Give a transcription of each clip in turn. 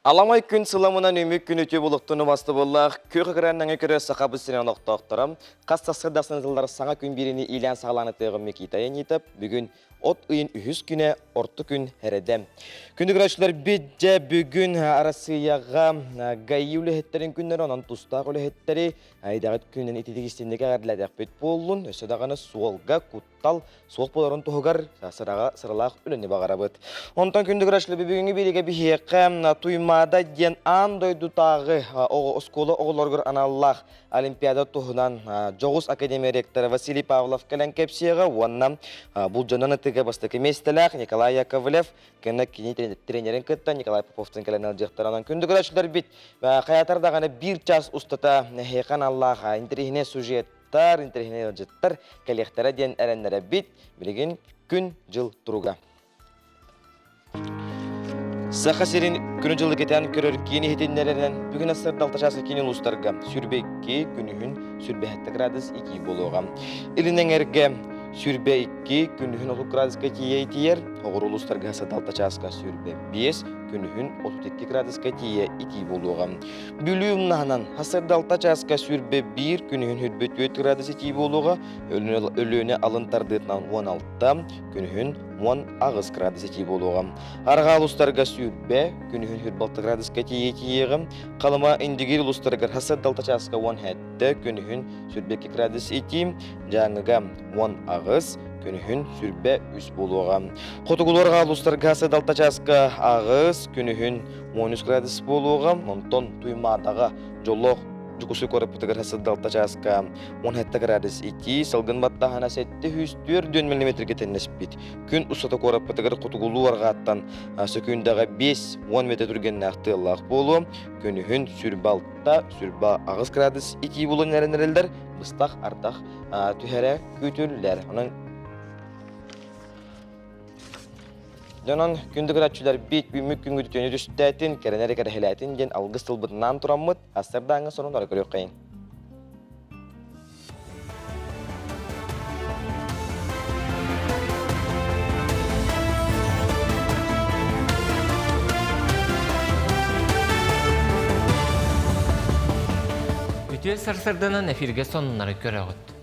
Аламай күн сыламынан үмүк күн үтүө булуктуну бастыбыллаах күөх экраннаҥы көрө Сахабыт сирин олохтоохторо хас сарсыардасынан тыллар саҥа күн биэриини иилээн саҕалаан ытыаҕым Микита Янитов бүгүн от ыйын үһүс күнэ орто күн эрэдэ. Күндү көрөөччүлэрбит дьэ бүгүн Арассыыйаҕа ГАИ үлэһиттэрин күннэрэ онон тустаах үлэһиттэри айдаҕыт күнүнэн ититик истинник эҕэрдэлээтэхпит буоллун өссө даҕаны суолга куттал суох буоларын туһугар сыраҕа сыралаах үлэни баҕарабыт. Онтон күндү көрөөччүлэр бүгүҥҥү биэриигэ биһиэхэ Туймаада диэн аан дойдутааҕы оскуола оҕолоругар аналлаах Олимпиада туһунан Дьоҕус академия ректора Василий Павлов кэлэн кэпсиэҕэ уонна булдьанан ытыыга бастакы миэстэлээх Николай Яковлев кэннэ кини тренерин кытта Николай Поповтын кэлэн ыалдьыахтаранан күндү көрөөччүлэрбит хайатар даҕаны биир час устата эһиэхэ аналлаах интэриэһинэй сюжет ыалдьыттар, интэриэһинэй ыалдьыттар кэлиэхтэрэ диэн эрэннэрэбит. Билигин күн-дьыл туруга. Саха сирин күнү-дьылы кэтээн көрөр киин иһитиннэрэринэн бүгүн сарсыарда алта чааска киин улуустарга 22, күнүһүн 27 градус итии буолуоҕа. Илин эҥэргэ 22, күнүһүн 30 градуска тиийэ итийэр, оҕур улуустарга сарсыарда алта чааска 25, күнүһүн 32 градуска тиийэ итии буолуоҕа. Бүлүү умнаһынан сарсыарда алта чааска 21, күнүһүн 24 градус итии буолуоҕа, Өлүөнэ алын тардыытынан 16, күнүһүн 18 градус итии буолуоҕа. Арҕаа улуустарга 20, күнүһүн 26 градуска тиийэ тиийиэҕэ. Халыма Индигир улуустарыгар сарсыарда алта чааска 17, күнүһүн 22 градус итии, Дьааҥыга 18, күнүһүн 23 буолуоҕа. Хотугулуу-арҕаа улуустарга сарсыарда алта чааска 8, күнүһүн 13 градус буолуоҕа, онтон Туймаадаҕа дьоллоох Дьокуускай куораппытыгар сырдалта чааска 17 градус итии, салгын баттааһына 704 миллиметргэ тэннэспит. Күн устата куораппытыгар хотугулуу арҕааттан сөкүүндэҕэ 5-10 метр түргэннээх тыаллаах буолуо. Күнүһүн сүрбэ 6, сүрбэ 8 градус итии буолан эрэнэрэллэр, быстах ардах түһэрэ күүтүллэр. Онон Дьонон күндү көрөөччүлэрбит үүммүт күҥҥүт үтүөнү түстээтин, кэрэнэри кэрэһилээтин диэн алгыс тылбытынаан тураммыт, астардааҥҥа сонуннары көрүөххэйиҥ. Үтүө сарсырданан эфиргэ сонуннары көрөҕүт.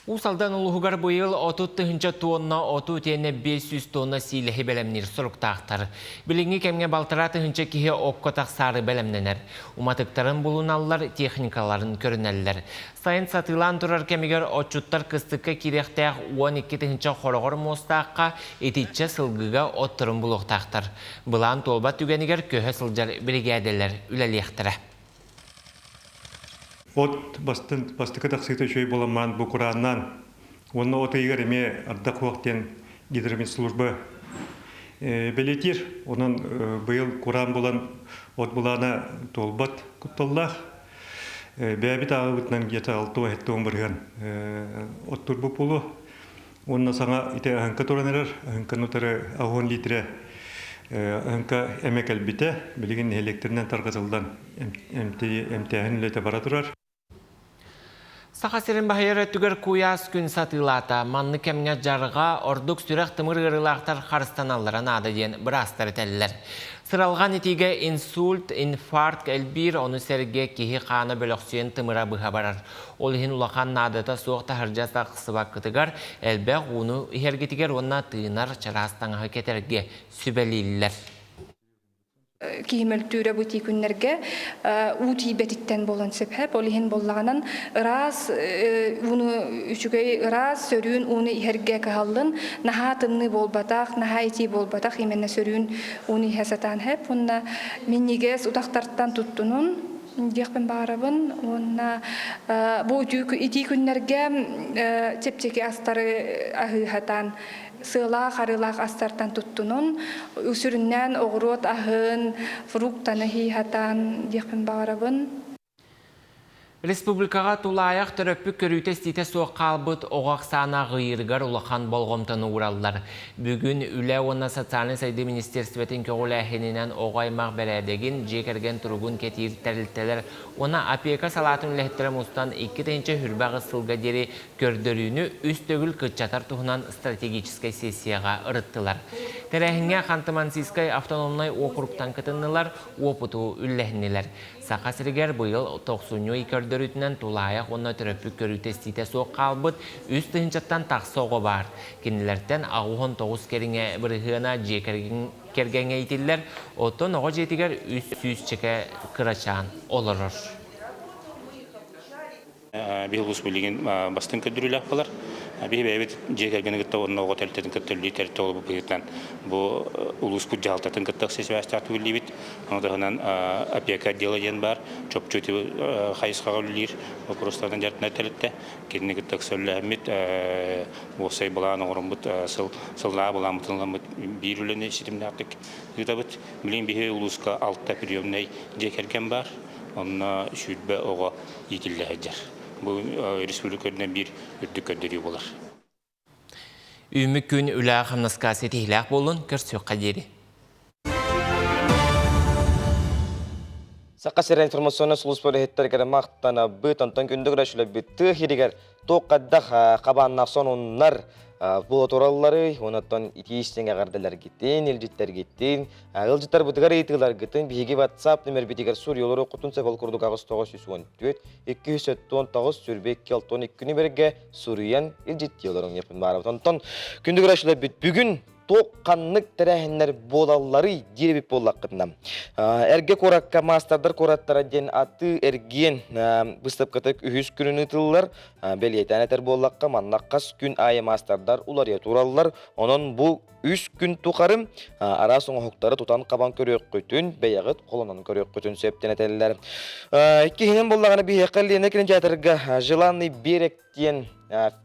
Уус Алдан улууһугар быйыл 30 тыһыынча туонна оту итиэннэ 500 тонна сиилэһи бэлэмниир соруктаахтар. Билиҥҥи кэмҥэ балтараа тыһыынча киһи окко тахсаары бэлэмнэнэр. Уматыктарын булуналлар, техникаларын көрүнэллэр. Сайын сатыылаан турар кэмигэр отчуттар кыстыкка киириэхтээх 12 тыһыынча хороҕор муостаахха итиччэ сылгыга отторун булуохтаахтар. Былаан туолбат түгэнигэр көһө сылдьар биригээдэлэр үлэлиэхтэрэ. От бастын бастакы тахсыыта үчүгэй буоламмаан бу курааннаан уонна от ыйыгар эмиэ ардах суох диэн гидрометслужба бэлиэтиир. Онон быйыл кураан буолан от былаана туолбат кутталлаах. Бэйэбит ааҕыбытынан где-то 6-7 бырыһыан оттурбут буолуо. Уонна саҥа ити аһыҥка туран эрэр. Аһыҥканы утары 10 литрэ аһыҥка эмэ кэлбитэ. Билигин нэһилиэктэринэн тарҕатыллан эмтээһин үлэтэ бара турар. Саха сирин баһыйар өттүгэр куйаас күн сатыылаата. Маннык кэмҥэ дьарҕа, ордук сүрэх-тымыр ыарыылаахтар харыстаналлара наада диэн быраастар этэллэр. Сыралҕан итиигэ инсульт, инфаркт элбиир, ону сэргэ киһи хаана бөлөхсүйэн тымыра быһа барар. Ол иһин улахан наадата суох таһырдьа тахсыбаккытыгар элбэх ууну иһэргитигэр уонна тыынар чараас таҥаһы кэтэргэ сүбэлииллэр. Киһи мөлтүүрэ бу итии күннэргэ уу тиийбэтиттэн буолан сөп ол иһин буоллаҕынан ыраас ууну үчүгэй ыраас сөрүүн ууну иһэргэ кыһаллын наһаа тымныы буолбатах наһаа итии буолбатах именно сөрүүн ууну иһэ сатаан хэп уонна минньигэс утахтартан туттунун диэхпин баҕарабын уонна бу итии күннэргэ чэпчэки астары аһыыһатан сыалаах арыылаах астартан туттунун сүрүннээн оҕуруот аһын фруктаны хииһатан диэхпин баҕарабын. Республикаҕа тулаайах төрөппүт көрүүтэ-истиитэ суох хаалбыт оҕо ахсаана аҕыйыырыгар улахан болҕомтону уураллар. Бүгүн Үлэ уонна социальнай сайдыы министиэристибэтин көҕүлээһининэн оҕо аймах бэрээдэгин, дьиэ кэргэн туругун кэтиир тэрилтэлэр уонна опека салаатын үлэһиттэрэ мустан 2028 сылга диэри көрдөрүүнү үс төгүл кыччатар туһунан стратегическай сессияҕа ырыттылар. Тэрээһиҥҥэ Ханты-Мансийскай автономнай уокуруктан кытыннылар, уопуту үллэһиннилэр. Саха сиригэр быйыл тохсунньу ый көрдөрүүтүнэн тулаайах уонна төрөппүт көрүүтэ-истиитэ суох хаалбыт үс тыһыынчаттан тахса оҕо баар. Кинилэртэн 89 кэриҥэ бырыһыана дьиэ кэргэҥҥэ иитиллэр, оттон оҕо дьиэтигэр үс сүүсчэкэ кырачаан олорор. Биһи улуус билигин бастыҥ көрдөрүүлээх буолар. Биһи бэйэбит дьиэ кэргэни кытта уонна оҕо тэрилтэтин кытта үлэлии тэрилтэ буолбут быһыытынан бу улууспут дьаһалтатын кытта ыкса сибээстээх үлэлиибит. Ону таһынан опека отдела диэн баар, чопчу ити хайысхаҕа үлэлиир боппуруостарынан дьарыктанар тэрилтэ. Кинини кытта ыкса үлэлэһэммит, уопсай былаан оҥороммут, сыл сыллааҕы былааммытын ыламмыт биир үлэни ситимнээхтик ыытабыт. Билигин биһи улууска алта приемнай дьиэ кэргэн баар. Онно 20 оҕо иитиллэ сылдьар. Бу республика үрдүнэн биир үрдүк көрдөрүү буолар. Үүммүт күн үлэҕэ-хамнаска ситиһиилээх буоллун, көрсүөххэ диэри. Саха сирэ информационнай сулууспа үлэһиттэригэр махтанабыт, онтон күндү көрөөччүлэрбит тыа иһигэр туох хайдах хабааннаах сонуннар буола туралларый, онон итии истиҥ эҕэрдэлэргитин, илдьиттэргитин, ыалдьыттарбытыгар ыйытыыларгытын биһиги WhatsApp нөмербитигэр суруйалар оккутун сөп ол курдук 8914 279 22 62 нүмергэ суруйан илдьиттии олоруҥ диэппин баарабыт. Онтон күндү көрөөччүлэрбит бүгүн туох ханнык тэрээһиннэр буолалларый диир эбит буоллаххытына эргэ куоракка маастардар куораттара диэн атыы эргиэн быыстапката үһүс күнүн ыытыллар бэлиэтээн этэр буоллахха манна хас күн аайы маастардар уларыйа тураллар онон бу үс күн тухары араас оҥоһуктары тутан-хабан көрүөххүтүн, бэйэҕит холонон көрүөххүтүн сөптөн этэллэр. Иккиһинэн буоллаҕына биһиэхэ Лена кинотеатрга «Желанный берег» диэн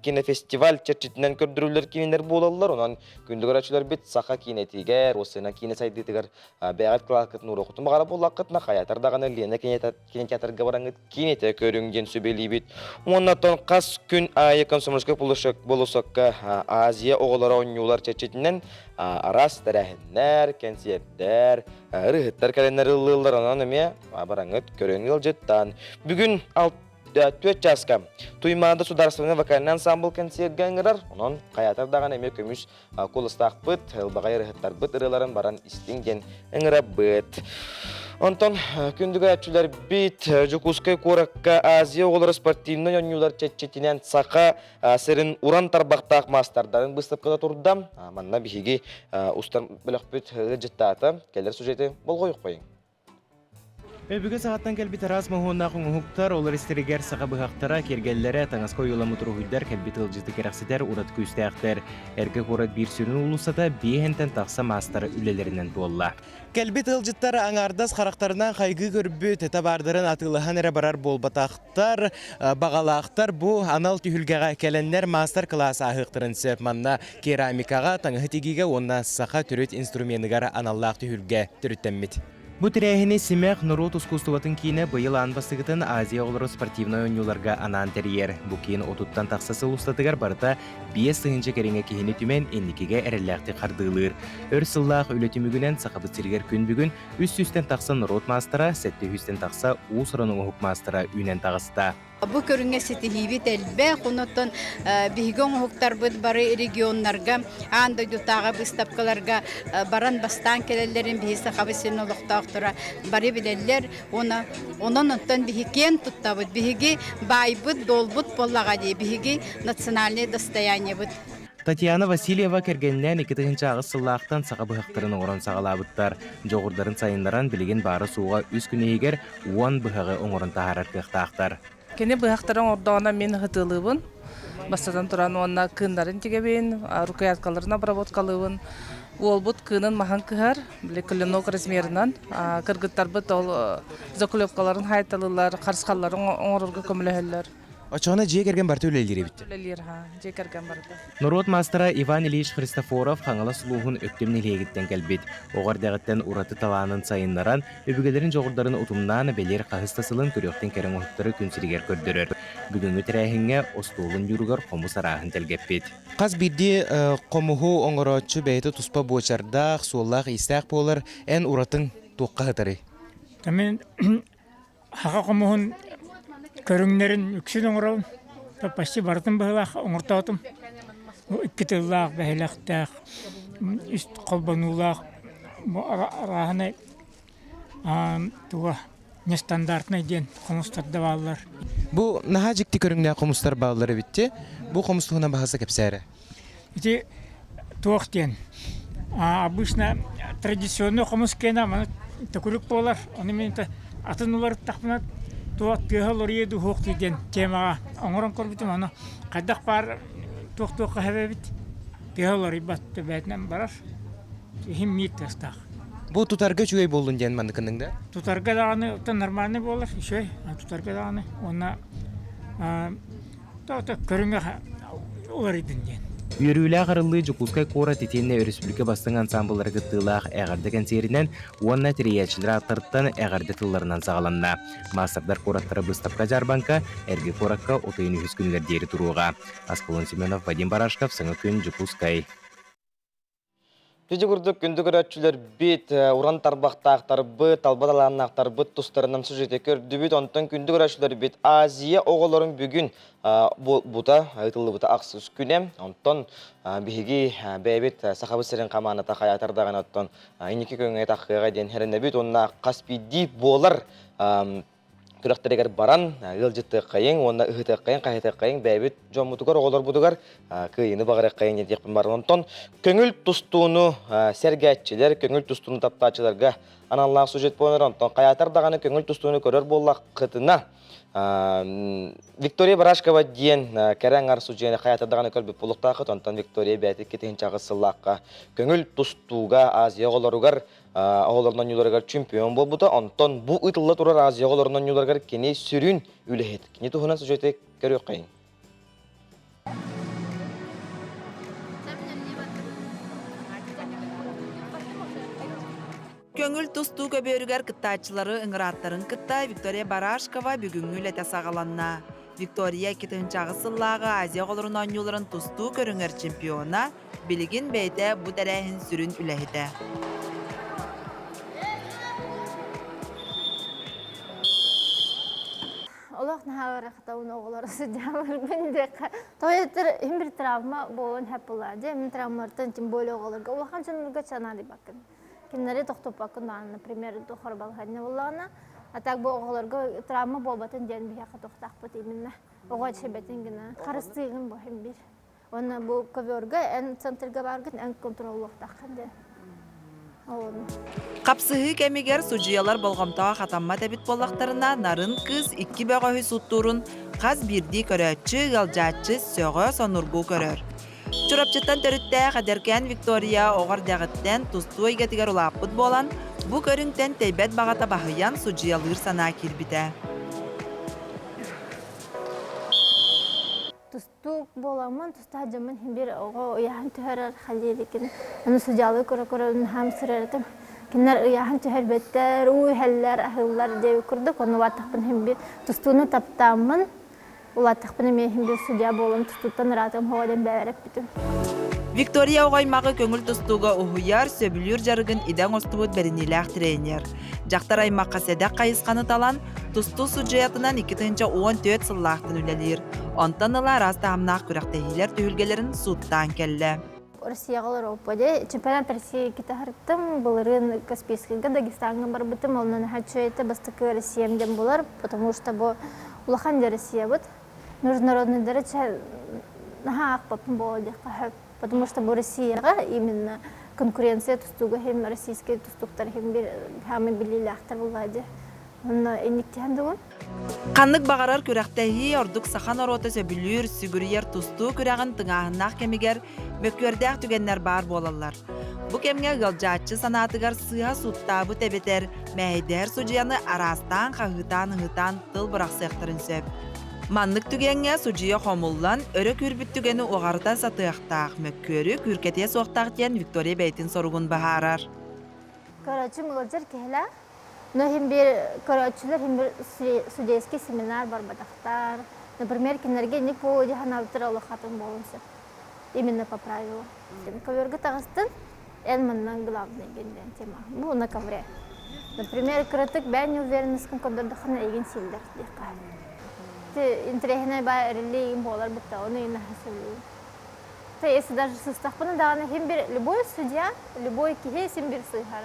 кинофестиваль чэрчитинэн көрдөрүллэр киинэлэр буолаллар. Онон күндү көрөөччүлэрбит саха киинэтигэр, уоссайынан киинэ сайдыытыгар бэйэҕит кылааккытын уруоххутун баҕара буоллаххытына, хайатар даҕаны Лена кинотеатрга бараҥҥыт киинэтэ көрүҥ диэн сүбэлиибит. Уонна оттон хас күн аайы Комсомольскай болосокка Азия оҕолоро оонньуулар чэрчитинэн араас тэрээһиннэр, кэнсиэрдэр, ырыһыттар кэлэннэр ыллыыллар. Онон эмиэ бараҥҥыт көрөн ыалдьыттаан. Бүгүн 4 чааска Туймаада судаарыстыбаннай вокальнай ансамбл кэнсиэргэ ыҥырар. Онон хайаатар даҕаны эмиэ көмүс куоластаахпыт, ылбаҕай ырыһыттарбыт ырыаларын баран истиҥ диэн ыҥырабыт. Онтон күндү көрөөччүлэрбит Дьокуускай куоракка Азия оҕолоро спортивнай оонньуулар чэрчитинэн саха сирин уран тарбахтаах маастардарын быыстапката турда. Манна биһиги устар бөлөхпүт ыалдьыттаата. Кэлэр сюжеты болҕойуоххайыҥ. Өбүгэ саҕаттан кэлбит араас моһуоннаах оҥоһуктар, олор истэригэр саха быһахтара, киэргэллэрэ, таҥаска ойууламмыт уруһуйдар кэлбит ыалдьыты кэрэхсэтэр ураты күүстээхтэр. Эргэ куорат биир сүрүн уулуссата биэһэнтэн тахса маастар үлэлэринэн туолла. Кэлбит ыалдьыттар аҥаардас харахтарынан хайгыы көрбүт табаардарын атыылаһан эрэ барар буолбатахтар, баҕалаахтар бу анал түһүлгэҕэ кэлэннэр маастар-кылаас ааһыахтарын сөп. Манна керамикаҕа, таҥаһы тигиигэ уонна саха төрүт инструменыгар аналлаах түһүлгэ төрүттэммит. Бу тэрээһини Симэх норуот ускуустубатын киинэ быйыл аан бастакытын Азия оҕолоро спортивнай оонньууларга анаан тэрийэр. Бу киин отуттан тахса сыл устатыгар барыта 5 тыһыынча кэриҥэ киһини түмэн инникигэ эрэллээхтик хардыылыыр. Өр сыллаах үлэ түмүгүнэн Сахабыт сиригэр күн бүгүн 300-тэн тахса норуот маастара, 700-тэн тахса уус-уран оҥоһук маастара үүнэн таҕыста. Бу көрүҥҥэ ситиһиибит элбэх, онон биһиги оҥоһуктарбыт бары регионнарга, аан дойдутааҕы быыстапкаларга баран бастаан кэлэллэрин биһи Сахабыт сирин олохтоохторо бары билэллэр. Уонна онон оттон биһи киэн туттабыт. Биһиги баайбыт, дуолбут буоллаҕа дии. Биһиги национальнай достояниебыт. Татьяна Васильева кэргэнинээн 2008 сыллаахтан саха быһахтарын оҥорон саҕалаабыттар. Дьоҕурдарын сайыннаран билигин баара-суоҕа үс күн иһигэр уон быһаҕы оҥорон таһаарар кыахтаахтар. Кини быһахтары оҥордоҕуна мин ытыалыыбын. Бастатан туран уонна кыыннарын тигэбин, рукояткаларын обработкалыыбын. Уолбут кыынын маһын кыһар, били клинок размерынан. Кыргыттарбыт ол заклепкаларын хайталыылар, харысхалларын оҥорорго көмөлөһөллөр. Оччоҕуна дьиэ кэргэн барыта үлэлиир эбит. Үлэлиир, ха, дьиэ кэргэн барыта. Норуот маастара Иван Ильич Христофоров Хаҥалас улууһун Өктөм нэһилиэгиттэн кэлбит. Оҕо эрдэҕиттэн ураты талаанын сайыннаран, өбүгэлэрин дьоҕурдарын утумнаан бэлиэр хаһыс да сылын көрүөхтэн кэрэ оҥоһуктары күн сиригэр көрдөрөр. Бүгүҥҥү тэрээһиҥҥэ остуолун ньууругар хомус арааһын тэлгэппит. Хас биирдии хомуһу оҥорооччу бэйэтэ туспа буочардаах, суоллаах-иистээх буолар. Эн уратыҥ туохха сытарый? Мин Саха хомуһун көрүҥнэрин үксүн оҥоробун. Почти барытын быһыылаах оҥортоотум. Икки тыллаах, бэһилэхтээх, үс холбонуулаах арааһынай туга нестандартнай диэн хомустар да бааллар. Бу наһаа дьикти көрүҥнээх хомустар бааллар эбит дии. Бу хомус туһунан баһаса кэпсээ эрэ. Ити туох диэн, обычно традиционный хомус киэнэ маны төкүрүк буолар, ону мин атын уларыттахпына туох тыаһа уларыйа дуу суох дуу диэн темаҕа оҥорон көрбүтүм, ону хайдах баар туох-туохха эбэбит тыаһа уларыйбат бэйэтинэн барар, иһим биир тыастаах. Бу тутарга үчүгэй буоллун диэн маннык гынныҥ да? Тутарга даҕаны оттон нормальный буолар, үчүгэй, тутарга даҕаны уонна Көрүҥэ уларыйдын диэн. Үөрүүлээх арыллыы Дьокуускай куорат итиэннэ өрөспүүбүлүкэ бастыҥ ансаамбыллара кыттыылаах эҕэрдэ кэнсиэринэн уонна тэрийээччилэр ааттарыттан эҕэрдэ тылларынан саҕаланна. Маастардар куораттара быыстапка-дьаарбаҥка Эргэ куоракка утуйан үһүс күнүгэр диэри туруоҕа. Аскалон Семенов, Вадим Барашков, Саҥа күн, Дьокуускай. Ити курдук күндү көрөөччүлэрбит, уран тарбахтаахтарбыт, талба талааннаахтарбыт тустарынан сюжеты көрдүбүт. Онтон күндү көрөөччүлэрбит Азия оҕолорун бүгүн бута ыытыллыбыта ахсыс күнэ. Онтон биһиги бэйэбит Сахабыт сирин хамаандата хайаатар даҕаны оттон инники күҥҥэ таххыаҕа диэн эрэнэбит уонна хас биирдии буолар күрэхтэригэр баран ыалдьыттыаххайыҥ уонна ыһытыаххайыҥ, хаһытыаххайыҥ бэйэбит дьоммутугар, оҕолорбутугар кыайыыны баҕарыаххайыҥ диэн диэхпин баар. Онтон көҥүл тустууну сэргээччилэр, көҥүл тустууну таптааччыларга аналлаах сюжет буолар. Онтон хайаатар даҕаны көҥүл тустууну көрөр буоллаххытына Виктория Барашкова диэн кэрэ аҥар судьуйаны хайаатар даҕаны көрбүт буолуохтааххыт. Онтон Виктория бэйэтэ 2008 сыллаахха көҥүл тустууга Азия оҕолоругар оҕолорун оонньууларыгар чемпион буолбута. Онтон бу ыытылла турар Азия оҕолорун оонньууларыгар кини сүрүн үлэһит. Кини туһунан сюжеты көрүөххэйиҥ. Көҥүл тустуу көбүөрүгэр кыттааччылары ыҥырааттарын кытта Виктория Барашкова бүгүҥҥү үлэтэ саҕаланна. Виктория 2008 сыллааҕы Азия оҕолорун оонньууларын тустуу көрүҥэр чемпиона, Билигин бэйэтэ бу тэрээһин сүрүн үлэһитэ. Олох наһаа ыарахатабын оҕолоро сылдьаммын диэххэ. Тоҕо иһин бир травма буолан хэп буолаа дьэ мин травмалартан тем более оҕолорго улахан дьоннорго чанаадыйбаккын. Кинилэри тохтоппаккын даҕаны, например, духар балаһыанньа буоллаҕына. А так бу оҕолорго травма буолбатын диэн биһиэхэ тохтаахпыт именно. Оҕо эчэйбэтин гына. Харыстыыгын бу иһин бир. Уонна бу ковёрга эн центрга бааргын эн контроллуохтааххын диэн. Хапсыһыы кэмигэр судьуйалар болҕомтоҕо хатаммат эбит буоллахтарына, нарын кыыс икки бөҕөһү суттуурун хас биирдии көрөөччү, ыалдьааччы сөҕө, сонургуу көрөр. Чурапчыттан төрүттээх эдэркээн Виктория оҕо эрдэҕиттэн тустуу эйгэтигэр улааппыт буолан, бу көрүҥтэн тэйбэт баҕата баһыйан судьуйалыыр санаа киирбитэ. Тустуук буоламмын, тустаах дьоммун иһин биир оҕо ыйааһын түһэрэр халиэликин аны судьаалыы көрө-көрө наһаа сырар этим. Кинилэр ыйааһын түһэрбэттэр, уу иһэллэр, аһыыллар диэбит курдук. Ону улааттахпын иһин биир тустууну таптааммын, улааттахпын эмиэ иһин биир судья буолан тустууттан ыраатыам суоҕа диэн бэйэбэр эппитим. Виктория оҕо аймаҕы көҥүл тустууга уһуйар, сөбүлүүр дьарыгын идэ оҥостубут бэриниилээх тренер. Дьахтар аймахха сэдэх хайысханы талан, Тустуу судьуйатынан 2014 сыллаахтан үлэлиир. Онтон ыла араас таһымнаах күрэхтэһиилэр түһүлгэлэрин сууттаан кэллэ. Россияҕа олороппо дии. Чемпионат России кытаһыртым. Былырыын Каспийскайга Дагестаҥҥа барбытым. Онно наһаа үчүгэй этэ. Бастакы Россиям диэн буолар. Потому что бу улахан дьэ Россиябыт. Международныйдары наһаа аахпаппын буолуо диэххэ сөп. Потому что бу Россияҕа именно конкуренция тустууга иһин российскай тустууктар иһин бир хаамый билиилээхтэр буоллаа дии. Онно инниктиһэн дугун. Ханнык баҕарар күрэхтэһии ордук саха норуота сөбүлүүр, сүгүрүйэр тустуу күрэҕин тыҥааһыннаах кэмигэр мөккүөрдээх түгэннэр баар буолаллар. Бу кэмҥэ ыалдьааччы санаатыгар сыыһа сууттаабыт эбэтэр мэһэйдэһэр судьуйаны араастаан хаһыытаан-ыһыытаан тыл бырахсыахтарын сөп. Маннык түгэҥҥэ судьуйа хомуллан, өрө күүрбүт түгэни уҕарыта сатыахтаах, мөккүөрү күүркэтиэ суохтаах диэн Виктория бэйэтин соругун быһаарар. Көрөөччү мылдьыр киһилээх. Но иһин биир көрөөччүлэр иһин бир судейский семинар барбатахтар. Например, кинилэргэ инник буолуо дии санаабыттара олох атын буолуон сөп. Именно по правилу. Ковёрга таҕыстын, эн манна главный диэн тема. Бу на ковре. Например, кыратык бэйэн неуверенностькын көрдөрдөххүнэ эйигин сииллэр диэххэ. Ты интэриэһинэй баа эрэлли игин буолар бытта, ону иһин наһаа сөбүлүүбүн. Ты если даже сыстахпына даҕаны иһин бир любой судья, любой киһи син бир сыыһар.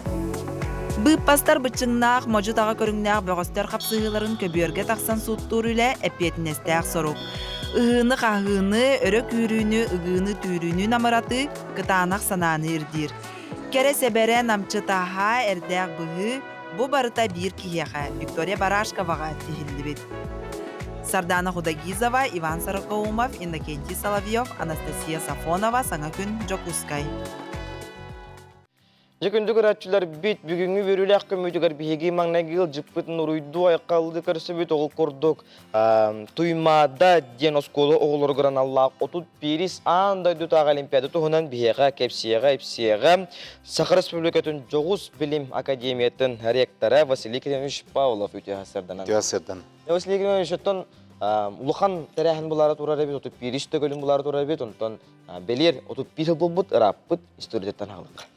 Быыппастар быччыҥнаах, модьу-таҕа көрүҥнээх бөҕөстөр хапсыһыыларын көбүөргэ тахсан сууттуур үлэ эппиэтинэстээх сорук. Ыһыыны-хаһыыны, өрө күүрүүнү, ыгыыны-түүрүүнү намыратыы кытаанах санааны ирдиир. Кэрэ сэбэрэ, намчытаһа, эрдээх быһыы бу барыта биир киһиэхэ Виктория Барашковаҕа тиһиллибит. Сардана Худогизова, Иван Сорокоумов, Иннокентий Соловьев, Анастасия Сафонова, Саҥа күн, Дьокуускай. Дьэ күндү көрөөччүлэрбит, бүгүҥҥү үөрүүлээх көмүүтүгэр биһиги маҥнайгы ыалдьыппытын уруйдуу айхаллыы көрсүбүт оҕол курдук Туймаада диэн оскуола оҕолоругар аналлаах 31 аан дойдутааҕы олимпиада туһунан биһиэхэ кэпсиэҕэ-ипсиэҕэ Саха Республикатын Дьоҕус билим академиятын ректора Василий Кириллович Павлов үтүө сырданан. Үтүө сырдан. Василий Кириллович, оттон улахан тэрээһин булаары турар эбит, 31 төгүлүн булаары турар эбит, онтон Бэлиэр 31 сыл буолбут ырааппыт историятыттан хаалык.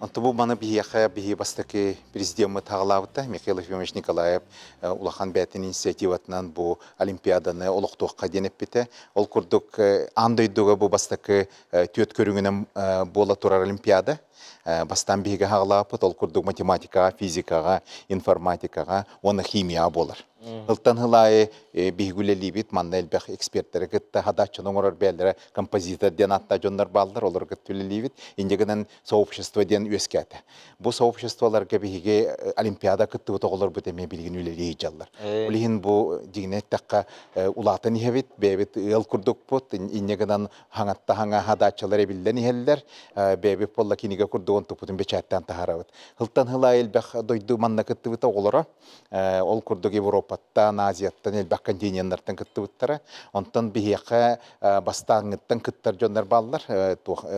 Онто бу маны биһиэхэ биһи бастакы президеммыт хаҕалаабыта Михаил Ефимович Николаев улахан бэйэтин инициативатынан бу олимпиаданы олохтуохха диэн эппитэ. Ол курдук аан дойдуга бу бастакы түөрт көрүҥүнэн буола турар олимпиада. Бастаан биһиги хаҕалаабыт ол курдук математикаҕа, физикаҕа, информатикаҕа уонна химияҕа буолар. Ылтан сыл аайы биһиги үлэлиибит, манна элбэх экспертэри кытта хадааччыны оҥорор бэйэлэрэ композитор диэн ааттаах дьоннор бааллар, олору кытта үлэлиибит. Инньэ гынан сообщество диэн үөскээтэ. Бу сообществоларга биһиги олимпиада кыттыбыт оҕолорбут эмиэ билигин үлэлии сылдьаллар. Ол иһин бу дьиҥинэ эттэххэ улаатан иһэбит, бэйэбит ыал курдукпут, инньэ гынан хаҥатта хаҥа хадааччылар эбиллэн иһэллэр, бэйэбит буолла кинигэ курдугун туппутун бэчээттээн таһаарабыт. Сылтан сыл аайы элбэх дойду манна кыттыбыта оҕолоро. Ол курдук Европаттан, Азияттан элбэх континеннартан кыттыбыттара. Онтон биһиэхэ бастааҥҥыттан кыттар дьоннор бааллар.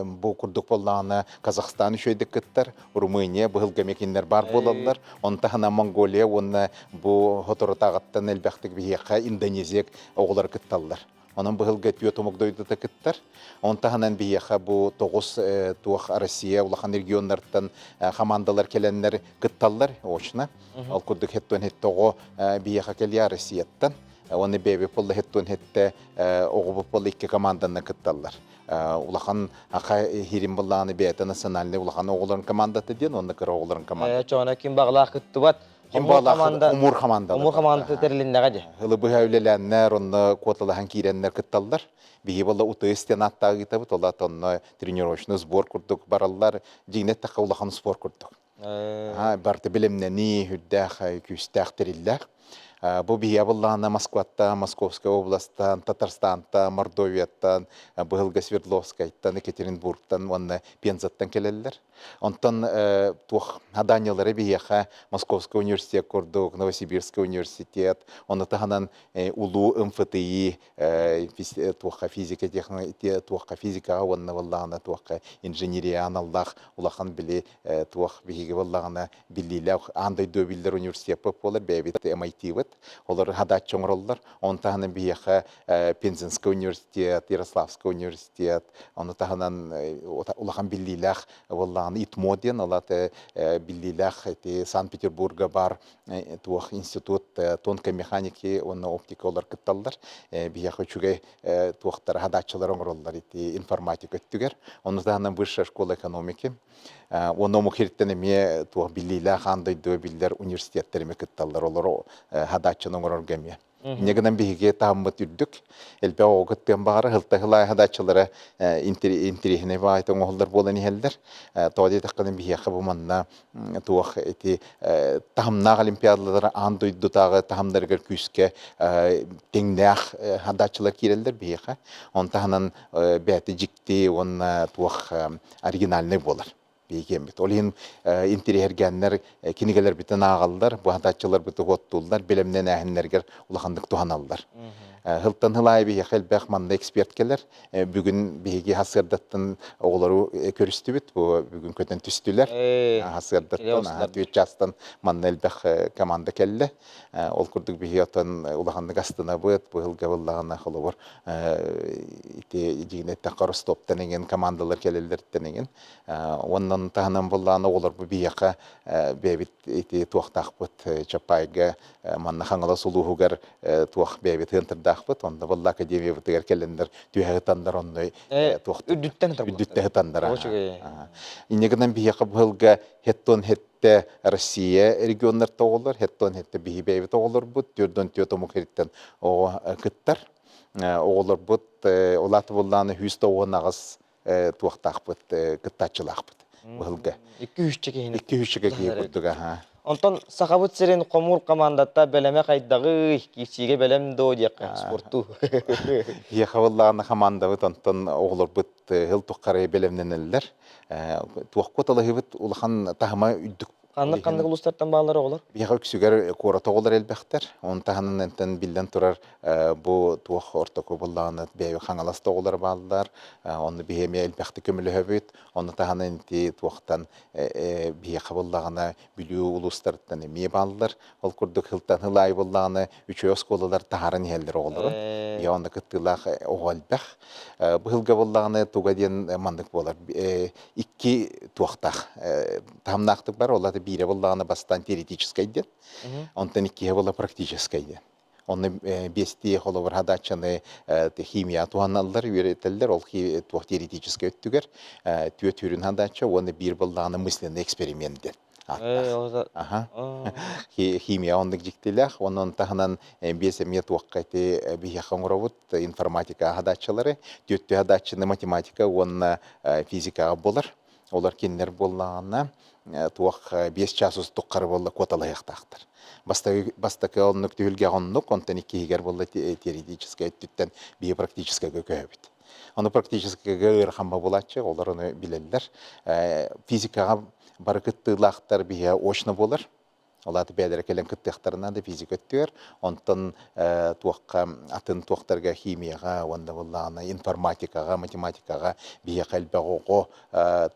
Бу курдук буоллаҕына Казахстан үчүгэйдик кыттар, Румыния быһылга эмиэ кинилэр баар буолаллар. Онтон таһынан Монголия уонна бу соторутааҕыттан элбэхтик биһиэхэ Индонезия оҕолоро кытталлар. Онон быһылга түөрт омук дойдута кыттар. Он таһынан биһиэхэ бу тоҕус туох Россия улахан регионнартан хамаандалар кэлэннэр кытталлар очно. Ол курдук хеттон хетте оҕо биһиэхэ кэлиэ Россияттан. Уонна бэйэбит буолла хеттон хетте оҕобут буолла икки команданан кытталлар. Улахан аха хирим буллааны бэйэтэ национальный улахан оҕолорун командата диэн уонна кыра оҕолорун командата. Чоона ким бағлаах кыттыбат Хомуур команда Хомуур команда. Хомуур командата тэрилиннэҕэ дии. Ылы быһа үлэлээннэр, онно куоталаһан киирэннэр кытталлар. Биһи буолла УТС диэн ааттаах ыытабыт, ол аата онно тренировочный сбор курдук бараллар. Дьиҥинэ эттэххэ улахан спорт курдук. Барыта билимнэнии, үрдээх, күүстээх тэриллээх. Бу биһиэ буллаҕына Москваттан, Московскай областан, Татарстантан, Мордовияттан, быһылга Свердловскайтан, Екатеринбургтан уонна Пензаттан кэлэллэр. Онтон туох заданиелары биһиэхэ Московскай университет курдук, Новосибирскай университет, ону таһынан улуу МФТИ туохха физика туохха физикаҕа уонна буоллаҕына туохха инженерия аналлаах улахан били туох биһиги буоллаҕына биллиилээх аан дойду биллэр университеппыт буолар бэйэбит MIT-быт олор хадааччы оҥороллор оны таһынан биһиэхэ Пензенскай университет, Ярославскай университет, ону таһынан улахан биллиилээх буоллаҕына ИТМО диэн ол аата биллиилээх ити Санкт-Петербурга баар туох институт тонкой механики уонна оптика олор кытталлар. Биһиэхэ үчүгэй туохтара хадааччылар оҥороллор ити информатика өттүгэр. Ону таһынан высшая школа экономики. Уонна омук сириттэн эмиэ туох биллиилээх аан дойдуга биллэр университеттэр эмиэ кытталлар. Олору хадааччыны оҥорорго эмиэ. Инньэ гынан биһиги таһыммыт үрдүк. Элбэх оҕо кыттыан баҕарар, һылта-һылаайа дааччалара интэриэһинэй баҕайыта оҥоһуллар буолан иһэллэр. Тоҕо диэтэххинэ биһиэхэ бу манна туох ити таһымнаах олимпиадалар аан дойдутааҕы таһымнарыгар күүскэ тэҥнээх хадааччылар киирэллэр биһиэхэ. Оны таһынан бэйэтэ дьикти уонна туох оригинальнай буолар. Биһигиэммит. Ол иһин интэриэһиргээннэр кинигэлэрбитин ааҕаллар, быһатааччыларбыты уоттууллар, бэлэмнэнээһиннэригэр улаханнык туһаналлар. Сылтан сыл аайы биһиэхэ элбэх манна эксперт кэлэр. Бүгүн биһиги сарсыардаттан оҕолору көрүстүбүт. Бу бүгүн көтөн түстүлэр. Сарсыардаттан, түөрт чаастан манна элбэх команда кэллэ. Ол курдук биһиги оттон улаханнык астынабыт. Быһылга буллаҕына холобур ити дьиҥнэттэххэ Ростовтан эҥин командалар кэлэллэриттэн эҥин. Уонна таһынан буллаҕына оҕолорбут биһиэхэ бэйэбит ити туохтаахпыт Чапайга манна Хаҥалас улууһугар туох бэйэбит ыантырдаахпыт онно буолла академиябытыгар кэлэннэр түһэ ытаннар онно туох үрдүттэн үрдүттэн ытаннар инньэ гынан биһиэхэ быһылга хеттон хеттэ Россия регионнарта оҕолор хеттон хеттэ биһи бэйэбит оҕолорбут түөрдөн түөрт омук сириттэн оҕо кыттар оҕолорбут улааты буллааны 198 туохтаахпыт кыттааччылаахпыт быһылга. Икки үсчэ киһини. Икки үсчэ киһи курдук аха. Онтон Сахабыт сирин хомуур командата бэлэмэ хайдаҕый, киирсиигэ бэлэм доо диэххэ спорту. Биһиэхэ буоллаҕына командабыт онтон оҕолорбут сыл туххары бэлэмнэнэллэр. Туохку талаһыыбыт улахан таһыма үрдүк Ханнык ханнык улуустартан бааллар оҕолор? Биһиэхэ үксүгэр куорат оҕолор элбэхтэр. Оны таһынан энтэн биллэн турар бу туох ортоку буллаҕына бэйэбит Хаҥалас да оҕолоро бааллар. Онно биһи эмиэ элбэхтик көмөлөһөбүт. Ону таһынан ити туохтан биһиэхэ буллаҕына Бүлүү улуустарыттан эмиэ бааллар. Ол курдук сылтан сыл аайы буллаҕына үчүгэй оскуолалар таһааран иһэллэр оҕолорун. Биһиэхэ онно кыттыылаах оҕо элбэх. Быһылга буллаҕына туга диэн маннык буолар. Икки туохтаах таһымнаахтык бар, ол аты биирэ буоллаҕына бастаан теоретическай диэн, онтон иккиһэ буолла практическай диэн. Онно биэстии холобур хадаччаны химия туһаналлар, үөрэтэллэр, ол туох теоретическай өттүгэр түөрт үрүн хадачча уонна биир буоллаҕына мысленный эксперимент диэн ааттаах. Аха. Химия оннук дьиктилээх, онон таһынан биэс эмиэ туохха ити биһиэхэ оҥоробут информатика хадааччылары, түөртүү хадааччыны математика уонна физикаҕа буолар. Олор кинилэр буоллаҕына туох биэс чаас устук хары буолла куоталаһыахтаахтар. Бастакы, бастакы оннук түһүлгэҕэ оннук, онтон иккиһигэр буолла теоретическай өттүттэн биһи практическайга көһөбүт. Ону практическайга ыарахан буолааччы, олор ону билэллэр. Физикаҕа бары кыттыылаахтар биһиэхэ очно буолар. Ол аата бэйэлэрэ кэлэн кыттыахтарына да физика өттүгэр, онтон туохха атын туохтарга химияҕа уонна буоллаҕына информатикаҕа, математикаҕа биһиэхэ элбэх оҕо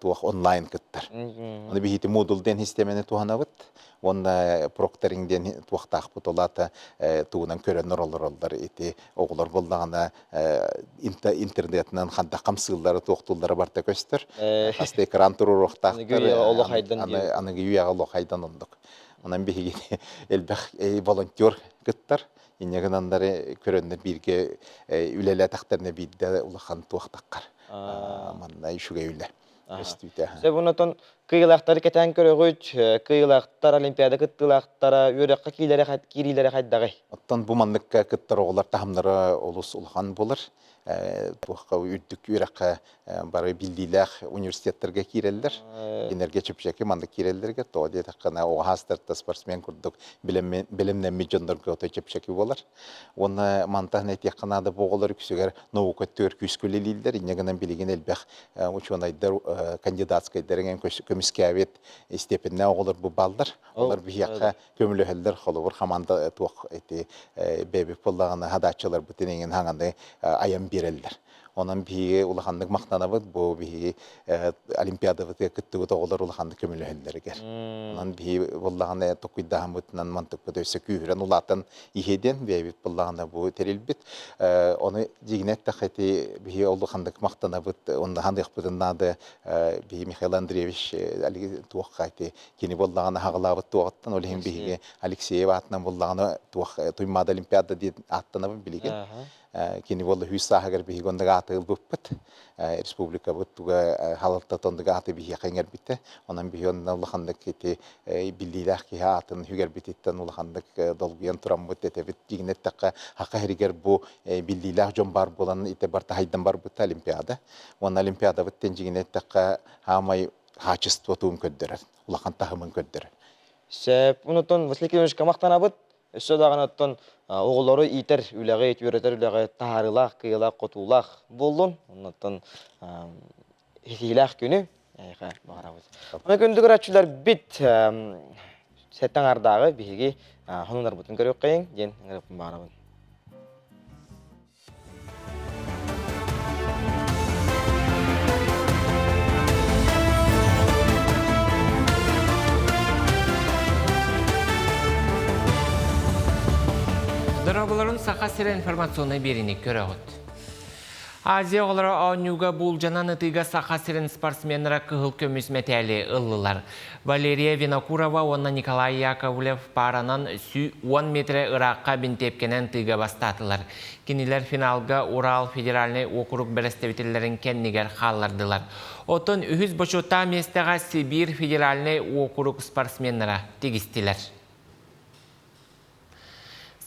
туох онлайн кыттар. Ону биһиги модул диэн систиэмэни туһанабыт уонна прокторинг диэн туохтаахпыт ол аата тугунан көрөн олороллор ити оҕолор буоллаҕына интернетинэн хантах хамсыыллара туохтууллара барыта көстөр. Хаста экран туруоруохтаахтар. Аныгы үйэҕэ олох хайдан оннук. Онон биһиги элбэх волонтер кыттар. Инньэ гынаннары көрөннөр бииргэ үлэлээтэхтэринэ биирдэ улахан туохтаххар. Манна үчүгэй үлэ. Көстүүтэ. Сөп онотон кыайыылаахтары кэтээн көрөҕүт, кыайыылаахтар Олимпиада кыттыылаахтара үөрэххэ киирилэрэ киириилэрэ хайдаҕый? Оттон бу манныкка кыттар оҕолор таһымнара олус улахан буолар. Туохха үрдүк үөрэххэ бары биллиилээх университеттарга киирэллэр. Кинилэргэ чэпчэки маннык киирэллэргэ тоҕо диэтэххинэ оҕо саастарта спортсмен курдук бэлэмнэммит дьоннорго ото чэпчэки буолар. Уонна мантан этиэххэ наада бу оҕолор үксүгэр наука өттүгэр күүскэ үлэлииллэр. Инньэ гынан билигин элбэх учуонайдар кандидатскайдар эҥин көмүскээбит степеннээх оҕолор бу бааллар. Олор биһиэхэ көмөлөһөллөр. Холобур, хамаанда туох ити бэйэбит буоллаҕына хадааччыларбытын эҥин хаҥаны айан биэрэллэр. Онон биһиги улаханнык махтанабыт. Бу биһиги олимпиадабытыгар кыттыбыт оҕолор улаханнык көмөлөһөллөрүгэр. Онон биһиги буоллаҕына токуйдаһаммытынан мантыкпыт өссө күүһүрэн улаатан иһиэ диэн бэйэбит буоллаҕына бу тэрилбит. Ону дьиҥинэ эттэххэ ити биһиги улаханнык махтанабыт, онно ханыахпытын наада биһи Михаил Андреевич туохха ити кини буоллаҕына хаҕылаабыт туоҕуттан ол иһин биһиги Алексеев аатынан буоллаҕына туох Туймаада Олимпиада диэн ааттанабын билигин. Кини буолла үс сааһыгар биһиги оннук ааты ылбыппыт. Республикабыт туга халалтата оннук ааты биһиэхэ иҥэрбитэ. Онон биһи онно улаханнык ити биллиилээх киһи аатын үгэрбититтэн улаханнык долгуйан тураммыт этэбит. Дьиҥинэ эттэххэ, Саха сиригэр бу биллиилээх дьон баар буолан ити барыта хайдан барбыта Олимпиада. Уонна Олимпиадабыт диэн дьиҥинэ эттэххэ, хаамай хаачыстыбатын көрдөрөр, улахан таһымын көрдөрөр. Сөп. Онтон Василий Кирилловичка махтанабыт. Өссө даҕаны оттон оҕолору иитэр үлэҕит, үөрэтэр үлэҕит таһаарыылаах, кыайыылаах, хотуулаах буоллун. Оннуттан ситиһиилээх күнү эйиэхэ баҕарабыт. Аны күндү көрөөччүлэрбит сэттэ аҥаардааҕы биһиги хонунарбытын көрүөххэйиҥ диэн ыҥырыппын баҕарабын. Саха сирэ информационнай биэриини көрөҕүт. Азия оҕолоро оонньууга буулдьанан ытыыга Саха сирин спортсменнара кыһыл көмүс мэтээли ыллылар. Валерия Винокурова уонна Николай Яковлев пааранан 110 метрэ ыраахха бинтиэпкэнэн тыыга бастаатылар. Кинилэр финалга Урал федеральнай уокурук бэрэстэбиитэллэрин кэннигэр хааллардылар. Оттон үһүс бочуоттаах миэстэҕэ Сибиир федеральнай уокурук спортсменнара тигистилэр.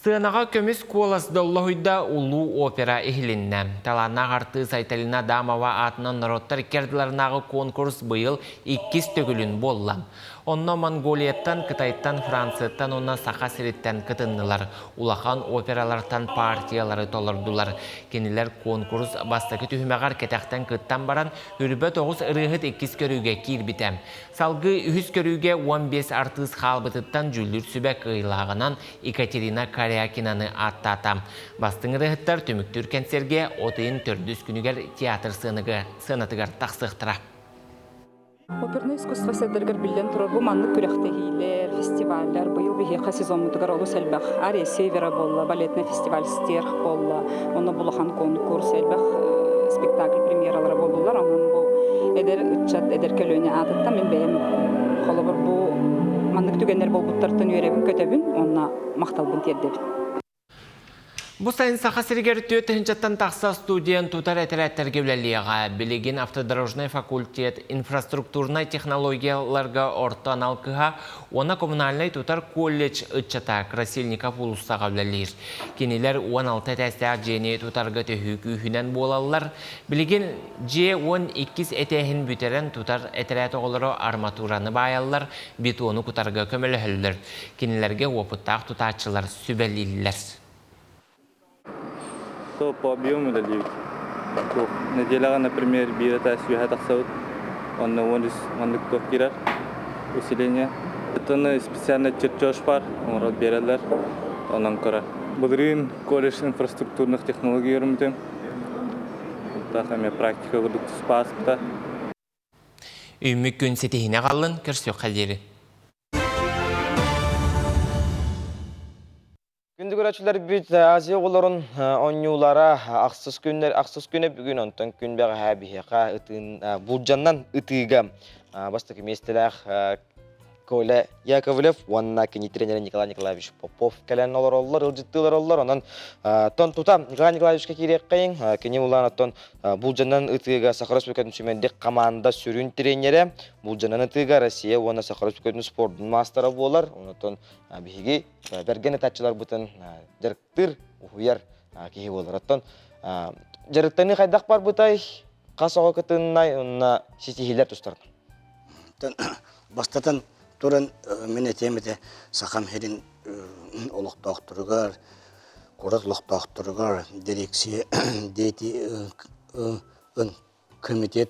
Сыанаҕа көмүс куолас доллоһуйда улуу опера иһилиннэ. Талааннаах артыыс Айталина Адамова аатынан норуоттар икки ардыларынааҕы конкурс быйыл иккис төгүлүн буолла. Онно Монголияттан, Кытайтан, Францияттан уонна Саха сириттэн кытыннылар. Улахан опералартан партиялары толордулар. Кинилэр конкурс бастакы түһүмэҕэр кэтэхтэн кыттан баран, үрбэт оҕус ырыаһыт иккис көрүүгэ киирбитэ. Салгыы үһүс көрүүгэ 15 артыыс хаалбытыттан дьүүллүүр сүбэ кыайыылааҕынан Екатерина Корякинаны ааттаата. Бастыҥ ырыаһыттар түмүктүүр кэнсиэргэ от ыйын төрдүс күнүгэр театр сыанатыгар тахсыахтара. Оперное искусство сайдарыгар биллэн турар бу маннык күрэхтэһиилэр, фестиваллар быйыл биһиэхэ сезоммутугар олус элбэх Ария Севера буолла, балетный фестиваль Стерх буолла, онно улахан конкурс, элбэх спектакль премьералара буоллулар. Онон бу эдэр ыччат, эдэр көлүөнэ аатыттан мин бэйэм холобур бу маннык түгэннэр буолбуттартан үөрэбин, көтөбүн уонна махталбын тиэрдэбин. Бу сайын Саха сиригэр түөрт тыһыынчаттан тахса студент тутар этэрээттэргэ үлэлиэҕэ. Билигин автодорожнай факультет инфраструктурнай технологияларга орто анал кыһа уонна коммунальнай тутар колледж ыччата Красильников уулуссаҕа үлэлиир. Кинилэр 16 этээстээх дьиэни тутарга төһүү күүһүнэн буолаллар. Билигин дьиэ 12 этээһин бүтэрэн тутар этэрээт оҕолоро арматураны баайаллар, бетону кутарга көмөлөһөллөр. Кинилэргэ уопуттаах тутааччылар сүбэлииллэр. То по объему үлэлиибит. Туох неделяҕа, например, биир этээс үөһэ тахсабыт, онно 13 маннык туох киирэр усиление. Оттон специальный чертеж бар, оҥорон биэрэллэр, онон көрөр. Былырыын колледж инфраструктурных технологий өрүмүтүм. Таах эмиэ практика курдук туспа ааспыта. Үүммүт күн ситиһинэ қаллын көрсүөххэ диэри. Күндү көрөөччүлэрбит Азия оҕолорун оонньуулара ахсыс күннэр ахсыс күнэ бүгүн онтон күн бэҕэһээ биһиэхэ ытыын булдьаннан ытыыга бастакы миэстэлээх Коля Яковлев уонна кини тренерэ Николай Николаевич Попов кэлэн олороллор, ыалдьыттыы олороллор. Онон тон тута Николай Николаевичка киириэххэйиҥ. Кини улаан оттон булдьанан ытыыга Саха Республикатын сүүмэрдик команда сүрүн тренерэ, булдьанан ытыыга Россия уонна Саха Республикатын спордун маастара буолар. Онон биһиги бэргэн ытааччыларбытын дьарыктыыр, уһуйар киһи буолар. Оттон дьарыктаныы хайдах барбытай, хас оҕо кытыннай уонна ситиһиилэр тустарынан? Бастатан туран мин этиэм этэ Сахам сирин олохтоохторугар, куорат олохтоохторугар дирекция дети комитет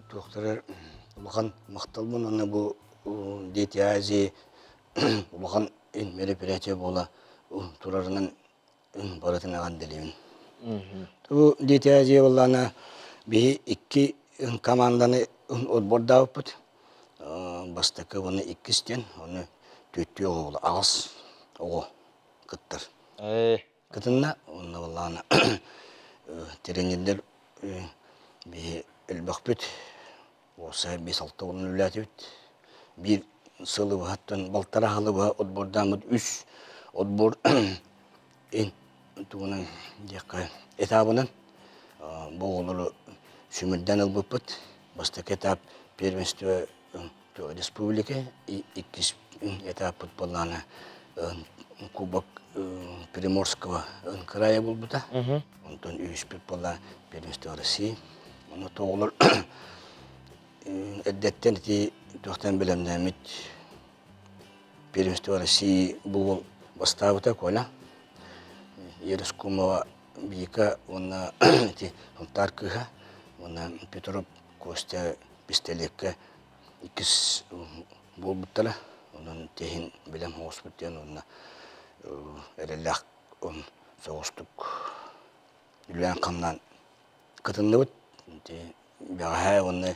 туохтарар улахан махталбын уонна бу Дети Азии улахан мероприятие буола турарынан барытын эҕэрдэлиибин. Бу Дети Азии буоллаҕына биһи икки команданы отбордаабыппыт. Бастакы уонна иккис диэн, ону түөртүү оҕо аҕыс оҕо кыттар. Кытынна уонна буоллаҕына тренердэр биһи элбэхпит уопсайа 5-6 уонун үлэлээтибит. Биир сылы быһаттан балтараа сылы быһа отбордааммыт үс отбор тугунан диэххэ этабынан бу оҕолору сүмүрдээн ылбыппыт. Бастакы этап первенство республика иккис этаппыт буоллаҕына Кубок Приморского края буолбута. Онтон үһүспүт буолла первенство России. Онно оҕолор эрдэттэн ити туохтан бэлэмнээммит первенство России бу бастаабыта Коля. Ерескумова Вика уонна ити Сунтаар кыыһа уонна Петров Костя пистолетка иккис буолбуттара. Онон тэһин билэн оҕуспут диэн уонна эрэллээх соҕустук үлэлээн-хамнаан кытынныбыт. Ити бэҕэһээ уонна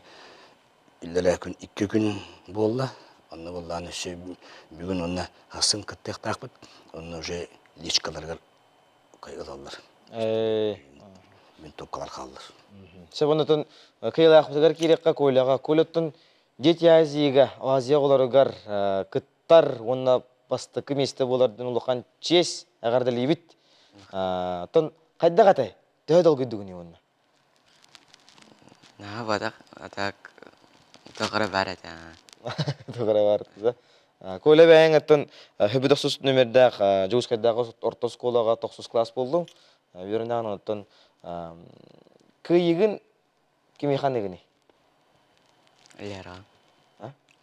иллэрээ күн икки күн буолла. Онно буоллаҕына өссө бүгүн уонна сарсын кыттыахтаахпыт. Онно уже личкаларыгар. чоккай ылаллар. Винтовкалар хааллар. Сөп онотон кыйылаахпытыгар киириэххэ Коляҕа. Коляттан Дети Азияга, Азия оҕолоругар кыттар уонна бастакы миэстэ буолардын улахан чиэс эҕэрдэлиибит. Оттон хайдах этэй? Төһө долгуйдугун уонна? Наһаа бадах, а так тоҕо баар этэ. Тоҕо баар да. Коля бэйэҥ оттон хөбү тохсус нүмердээх Дьокуускайдааҕы орто оскуолаҕа тохсус класс буоллуҥ. Үөрэнэҕин оттон кыайыгын кимиэхэ аныгыный? Лера.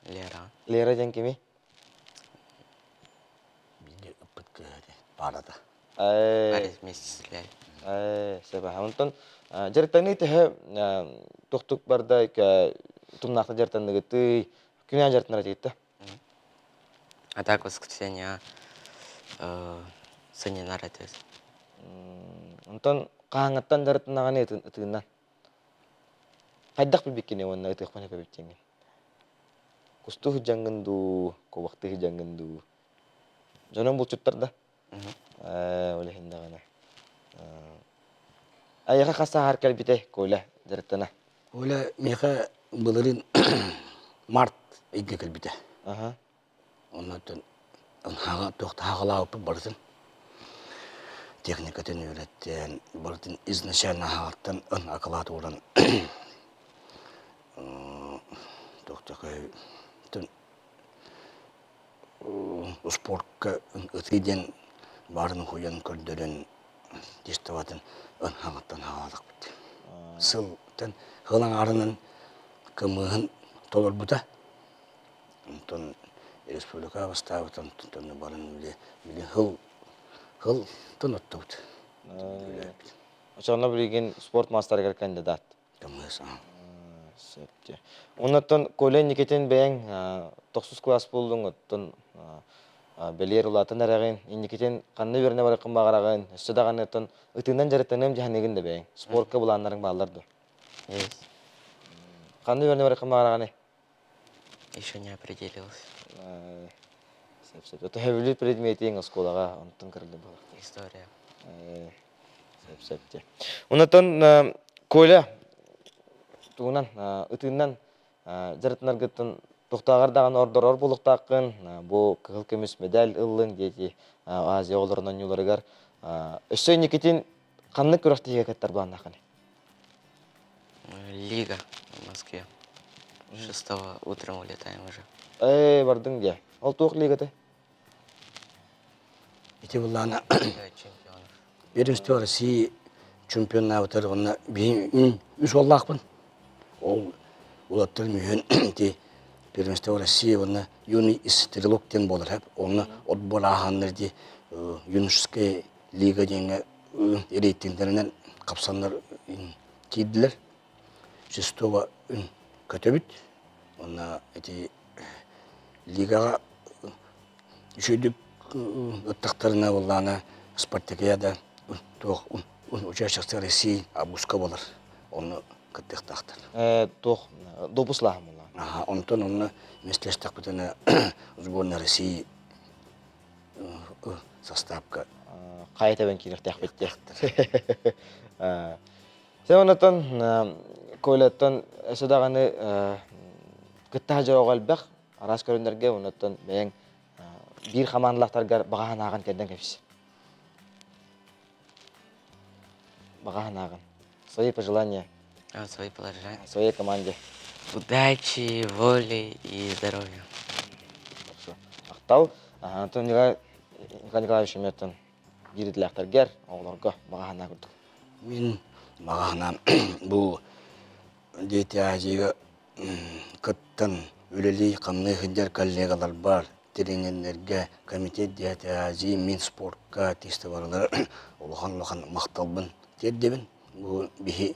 Лера. Лера диэн кимий? Бииргэ ыппыт кыыһа этэ, паарата. Бары вместе стреляли. Сөп. Онтон дьарыктаныы төһө тохтук барда тумнаахта дьарыктанныгытый? Күнээн дьарыктанар этигит А так воскресенье сынньанар этэ. Онтон хаһааҥҥыттан дьарыктанаҕыный ытыынан? Хайдах билбиккиний уонна ытыахпын сөп эбит диэҥҥин? Кустуу сылдьаҥҥын дуу, куобахтыы сылдьаҥҥын дуу? Дьонуҥ булчуттар да? Ээ, ол иһин даҕаны. Айаха хас сааһар кэлбитэй, Коля, дьарыктана? Коля миэхэ былырыын март ыйга кэлбитэ. Аха. Оннуттан туох таһаҕалаабыппыт барытын техникатын үөрэттэн, барытын изначально аһаҕаттан акылаат ууран туох такой успуорка ытыы диэн баарын уһуйан көрдөрөн тестоватын хаҥаттан хаалаатахпыт. Сылтан сыл аҥаарынан кымыһын толорбута. Онтон республика бастаабыт, онтон баран били били сыл сылтан оттубут. Оччоҕуна билигин спорт маастарыгар кандидат. Кымыс Сөп дии. Оннуттан Коля Никитин бэйэҥ тохсус кылаас буоллуҥ, оттон бэлиэр улаатан эрэҕин, инникитин ханна үөрэнэ барыаххын баҕараҕын, өссө даҕаны оттон ытыынан дьарыктаныам дьаһаныыгын да бэйэҥ. Спортка былааннарыҥ бааллар дуо? Есть. Ханна үөрэнэ барыаххын баҕараҕыный? Еще не определился. Сөп, сөп. Төһөбүлү предметиҥ оскуолаҕа онтон кырыллы буолар. История. Сөп, сөп дии. Онтон Коля тугунан ытыынан дьарыктанаргыттан туохтааҕар даҕаны ордорор буолуохтааххын. Бу кыһыл көмүс медаль ыллыҥ диэти Азия оҕолорун оонньууларыгар өссө инникитин ханнык күрэхтэһиигэ кыттар былааннааххыный? Лига в Москве. Шестого утром улетаем уже. Ээ, бардыҥ дии. Ол туох лигата? Ити былаана Первенство России чемпионнаабытар уонна биһи үс уоллаахпын. Ол улаттар мүһүн ити Первенство России уонна юный стрелок диэн буолар хэп. Онно отбор ааһаннар ити юношеская лига диэҥҥэ рейтингдэринэн хапсаннар киирдилэр. Шестого көтөбүт. Уонна ити лигаҕа үчүгэйдик ыттахтарына буоллаҕына Спартакиада туох участок России обуска буолар. Онно кыттыахтаахтар. Туох допуслааһын буоллаҕына. Аха, онтон онно миэстэлэстэхпитинэ сборная России састаапка хайа тэбэн киириэхтээхпит диэхтэр. Сен онотон Коляттан өссө даҕаны кыттаһа дьоҕо элбэх араас көрүннэргэ оннуттан бэйэҥ биир хамаандалаахтаргар баҕа санааҕын тиэрдэн кэбис. Баҕа санааҕын. Свои пожелания. А, свои пожелания. Своей команде. Удачи, воли и здоровья. Хорошо. Махтал. Антон Николай Николаевич эмиэттэн биир идэлээхтэргэр, оҕолорго баҕа санаа курдук. Мин баҕа санаам бу Дети Азияга кыттан үлэлии-хамныы сылдьар коллегаларбар, тренердэргэ, комитет Дети Азии, Минспортка тиистэ барылара улахан-улахан махталбын тиэрдэбин. Бу биһи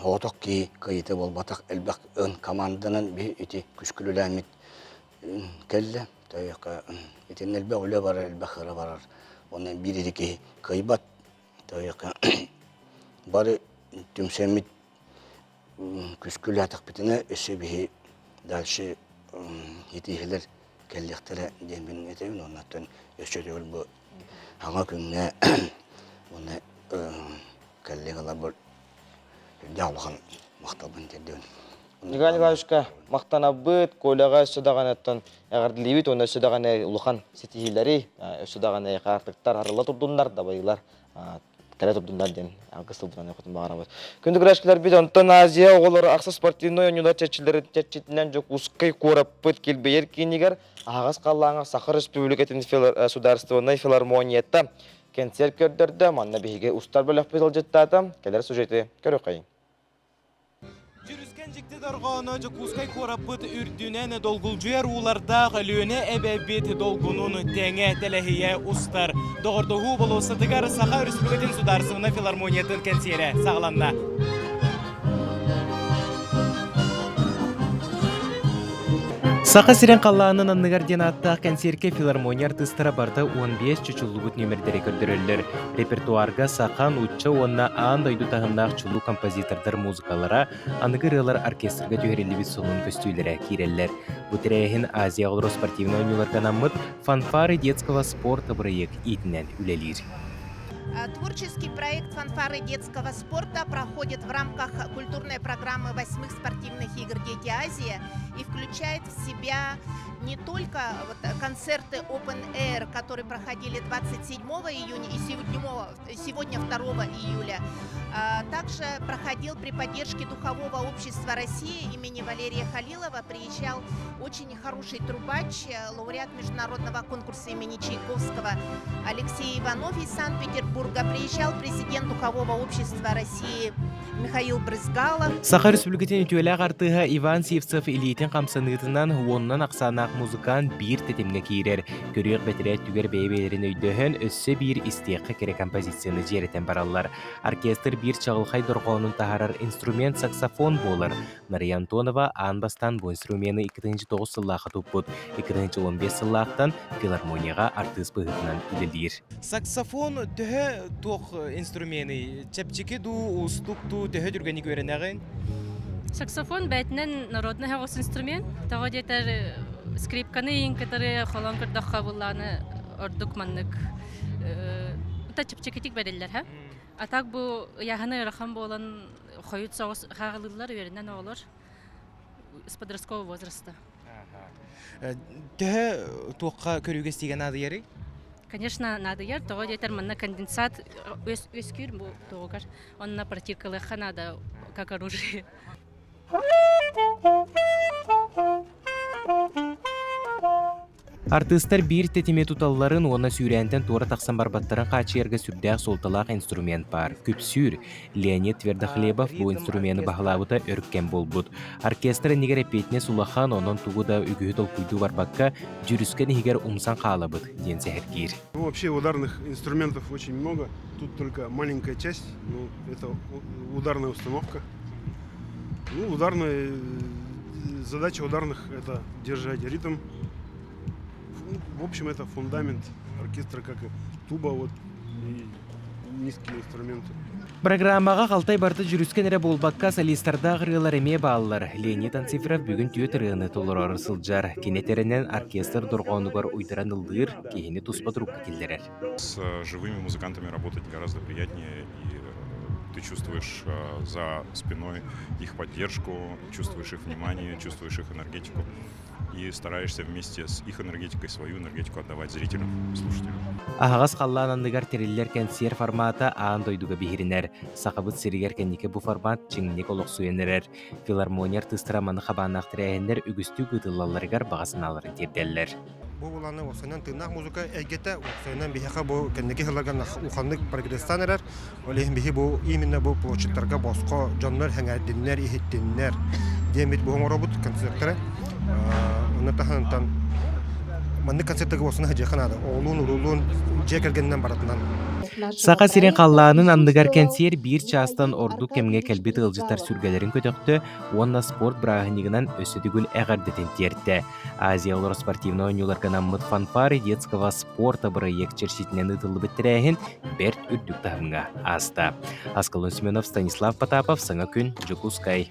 оҕотох киһи кыайыыта буолбатах элбэх ын команданан биһи ити күскүлүлээммит кэллэ. Тойока итиннэ элбэх үлэ барар, элбэх ыра барар. Онон биир ити киһи кыайбат. Тойока бары түмсэммит күскүлээтэхпитинэ өссө биһи дальше итииһилэр кэллиэхтэрэ диэн мин этэбин. Оннуттан өссө төгүл бу. Саҥа күҥҥэ уонна коллегаларбар үрдээх улахан махталбын тиэрдэбин. Николай Николаевичка махтанабыт, Коляҕа өссө даҕаны оттон эҕэрдэлиибит уонна өссө даҕаны улахан ситиһиилэри, өссө даҕаны хаартыктар арылла турдуннар, дабайыылар кэлэ турдуннар диэн алгыс тылбытынан хотун баҕарабыт. Күндү көрөөччүлэрбит, онтон Азия оҕолоро ахса спортивнай оонньуулар чэрчитинэн Дьокуускай куораппыт килбэйэр киинигэр аһаҕас халлааҥҥа Саха Республикатын судаарыстыбаннай филармонията кэнсиэр көрдөрдө. Манна биһиги устар бөлөхпүт ыалдьыттаата. Кэлэр сюжеты көрүөххэйиҥ. Дьүрүскэн дьикти дорҕооно Дьокуускай куораппыт үрдүнэн долгулдьуйар уулардаах Өлүөнэ эбэбит долгунун тэҥэ тэлэһийэ устар. Доҕордоһуу болуоссатыгар Саха Өрөспүүбүлүкэтин судаарыстыбаннай филармониятын кэнсиэрэ саҕаланна. Саха сирин халлаанын анныгар диэн ааттаах кэнсиэркэ филармония артыыстара барыта 15 чочуллубут нүөмэрдэри көрдөрөллөр. Репертуарга саха, нуучча уонна аан дойду таһымнаах чулуу композитордар музыкалара, аныгы ырыалар оркестрга түһэриллибит сонун көстүүлэрэ киирэллэр. Бу тэрээһин Азия оҕолоро спортивнай оонньууларга анаммыт «Фанфары детского спорта» бырайыак иитинэн үлэлиир. Творческий проект «Фанфары детского спорта» проходит в рамках культурной программы восьмых спортивных игр «Дети Азии» и включает в себя не только вот концерты Open Air, которые проходили 27 июня и сегодня 2 июля, также проходил при поддержке Духового общества России имени Валерия Халилова, приезжал очень хороший трубач, лауреат международного конкурса имени Чайковского Алексей Иванов из Санкт-Петербурга, приезжал президент Духового общества России Михаил Брызгалов. Саха Республикатын үтүөлээх артыыһа Иван Сивцев илиитин хамсаныытынан уонунан ахсааннаах музыкант биир тэтимҥэ киирэр. Көрүөх бэтэрээт түгэр бэйэ-бэйэлэрин өйдөһөн, өссө биир истиэххэ кэрэ композицияны дьиэрэтэн бараллар. Оркестр биир чаҕылхай дорҕоонун таһаарар инструмент саксофон буолар. Мария Антонова аан бастаан бу инструмены 2009 сыллаахха туппут, 2015 сыллаахтан филармонияҕа артыыс быһыытынан үлэлиир. Саксофон төһө туох инструменый? Чэпчэки дуу, уустук дуу, төһө түргэнник үөрэнэҕин? Саксофон бэйэтинэн народный оҕус инструмент. Тоҕо диэтэр скрипканы иин кытары холон көрдөххө буллааны ордук маннык та чэпчэкитик бэриллэр һэ. А так бу ыйааһына ыарахан буолан хойут соҕус хааҕылыыллар үөрэнэн оҕолор с подросткового возраста. Төһө туохха көрүүгэ истиигэ наадыйарый? Конечно, наадыйар. Тоҕо диэтэр манна конденсат үөскүүр бу тугугар. Онно протиркалыахха наада как оружие. Артыыстар биир тэтими туталларын уонна сүүрээнтэн туора тахсан барбаттарын хааччыйарга сүрдээх суолталаах инструмент баар – күпсүүр. Леонид Твердохлебов бу инструмены баһылаабыта өр кэм буолбут. Оркестр иннигэр эппиэтинэс улахан, онон тугу да үгүһү толкуйдуу барбакка, дьүрүскэн иһигэр умсан хаалабыт, диэн сэһэргиир. Ну, вообще ударных инструментов очень много. Тут только маленькая часть, ну, это ударная установка. Ну, ударная, задача ударных – это держать ритм, в общем, это фундамент оркестра, как и туба, вот, и низкие инструменты. Программаҕа халтай барыта дьүрүскэн эрэ буолбакка, солистардаах ырыалар эмиэ бааллар. Леонид Анциферов бүгүн түөрт ырыаны толороору сылдьар. Кини этэринэн, оркестр дорҕоонугар уйдаран ыллыыр, киһини туспа турукка киллэрэр. С живыми музыкантами работать гораздо приятнее, и ты чувствуешь за спиной их поддержку, чувствуешь их внимание, чувствуешь их энергетику и стараешься вместе с их энергетикой свою энергетику отдавать зрителю, слушателю. Аһаҕас халлаан анныгар тэриллэр кэнсиэр формата аан дойдуга биһиринэр. Сахабыт сиригэр кэнники бу формат чиҥник олохсуйан эрэр. Филармония артыыстара маны хабааннаах тэрээһиннэр үгүстүк ыытыллалларыгар баҕа санааларын тиэрдэллэр. Бу буланы уопсайынан тыыннаах музыка эйгэтэ, уопсайынан биһиэхэ бу кэнники сылларга улаханнык прогресстаан эрэр. Ол иһин биһи бу именно бу площадьтарга босхо дьоннор сэҥээрдиннэр, иһиттиннэр диэммит бу оҥоробут концерттары. Онно таһынан маннык концертарга уопсайынан сылдьыахха наада. Оҕолуун, уруулуун, дьиэ кэргэнинэн барытынан. Саха сирин халлаанын анныгар кэнсиэр биир чаастан ордук кэмҥэ кэлбит ыалдьыттар сүргэлэрин көтөхтө уонна спорт бырааһынньыгынан өссө төгүл эҕэрдэтин тиэртэ. Азия олоро спортивнай оонньууларга анаммыт «Фанфары детского спорта» бырайыак чэрчитинэн ыытыллыбыт тэрээһин бэрт үрдүк таһымҥа ааста. Аскалон Семенов, Станислав Потапов, Саҥа күн, Дьокуускай.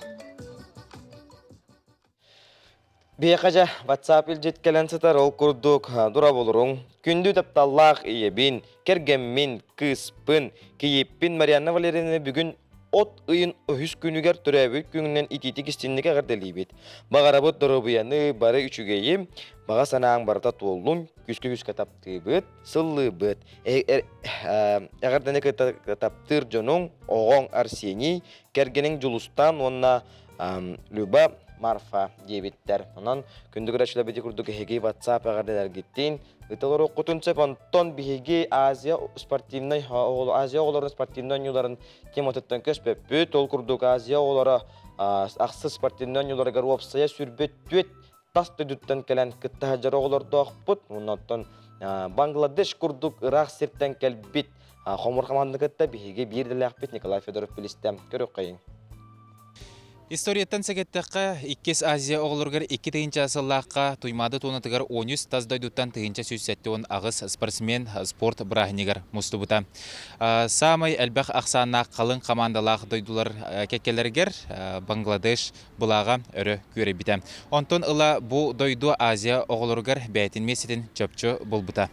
Биһиэхэ дьэ WhatsApp илдьит кэлэн сытар ол курдук дура болуруҥ. Күндү тапталлаах ийэбин, кэргэммин, кыыспын, кийииппин Марианна Валерьевна бүгүн от ыйын үһүс күнүгэр төрөөбүт күҥүнэн итиитик истинник эҕэрдэлиибит. Баҕарабыт доруобуйаны, бары үчүгэйи, баҕа санааҥ барыта туоллун, күүскэ-күүскэ таптыыбыт, сыллыыбыт. Эҕэрдэни кытта таптыыр дьонуҥ, оҕоҥ Арсений, кэргэниҥ Дьулустаан уонна Люба Марфа диэбиттэр. Онон күндү көрөөччүлэр бити курдук эһиги WhatsApp эҕэрдэлэргиттин ытал оруоккутун сөп. Онтон биһиги Азия спортивнай Азия оҕолорун спортивнай оонньууларын тематыттан көспөппүт. Ол курдук Азия оҕолоро ахсыс спортивнай оонньууларыгар уопсайа сүрбүт түөт тас дойдуттан кэлэн кытта сылдьар оҕолордоохпут. Онтон Бангладеш курдук ыраах сиртэн кэлбит хомур хамаанданы кытта биһиги биир идэлээхпит Николай Федоров билистэ. Көрүөххэйиҥ. Историяттан сэгэттэххэ, иккис Азия оҕолоругар 2000 сыллаахха Туймаада туонатыгар 13 тас дойдуттан 1178 спортсмен спорт бырааһынньыгар мустубута. Саамай элбэх ахсааннаах халыҥ хамаандалаах дойдулар кэккэлэригэр Бангладеш былааҕа өрө күөрэйбитэ. Онтон ыла бу дойду Азия оҕолоругар бэйэтин миэстэтин чопчу булбута.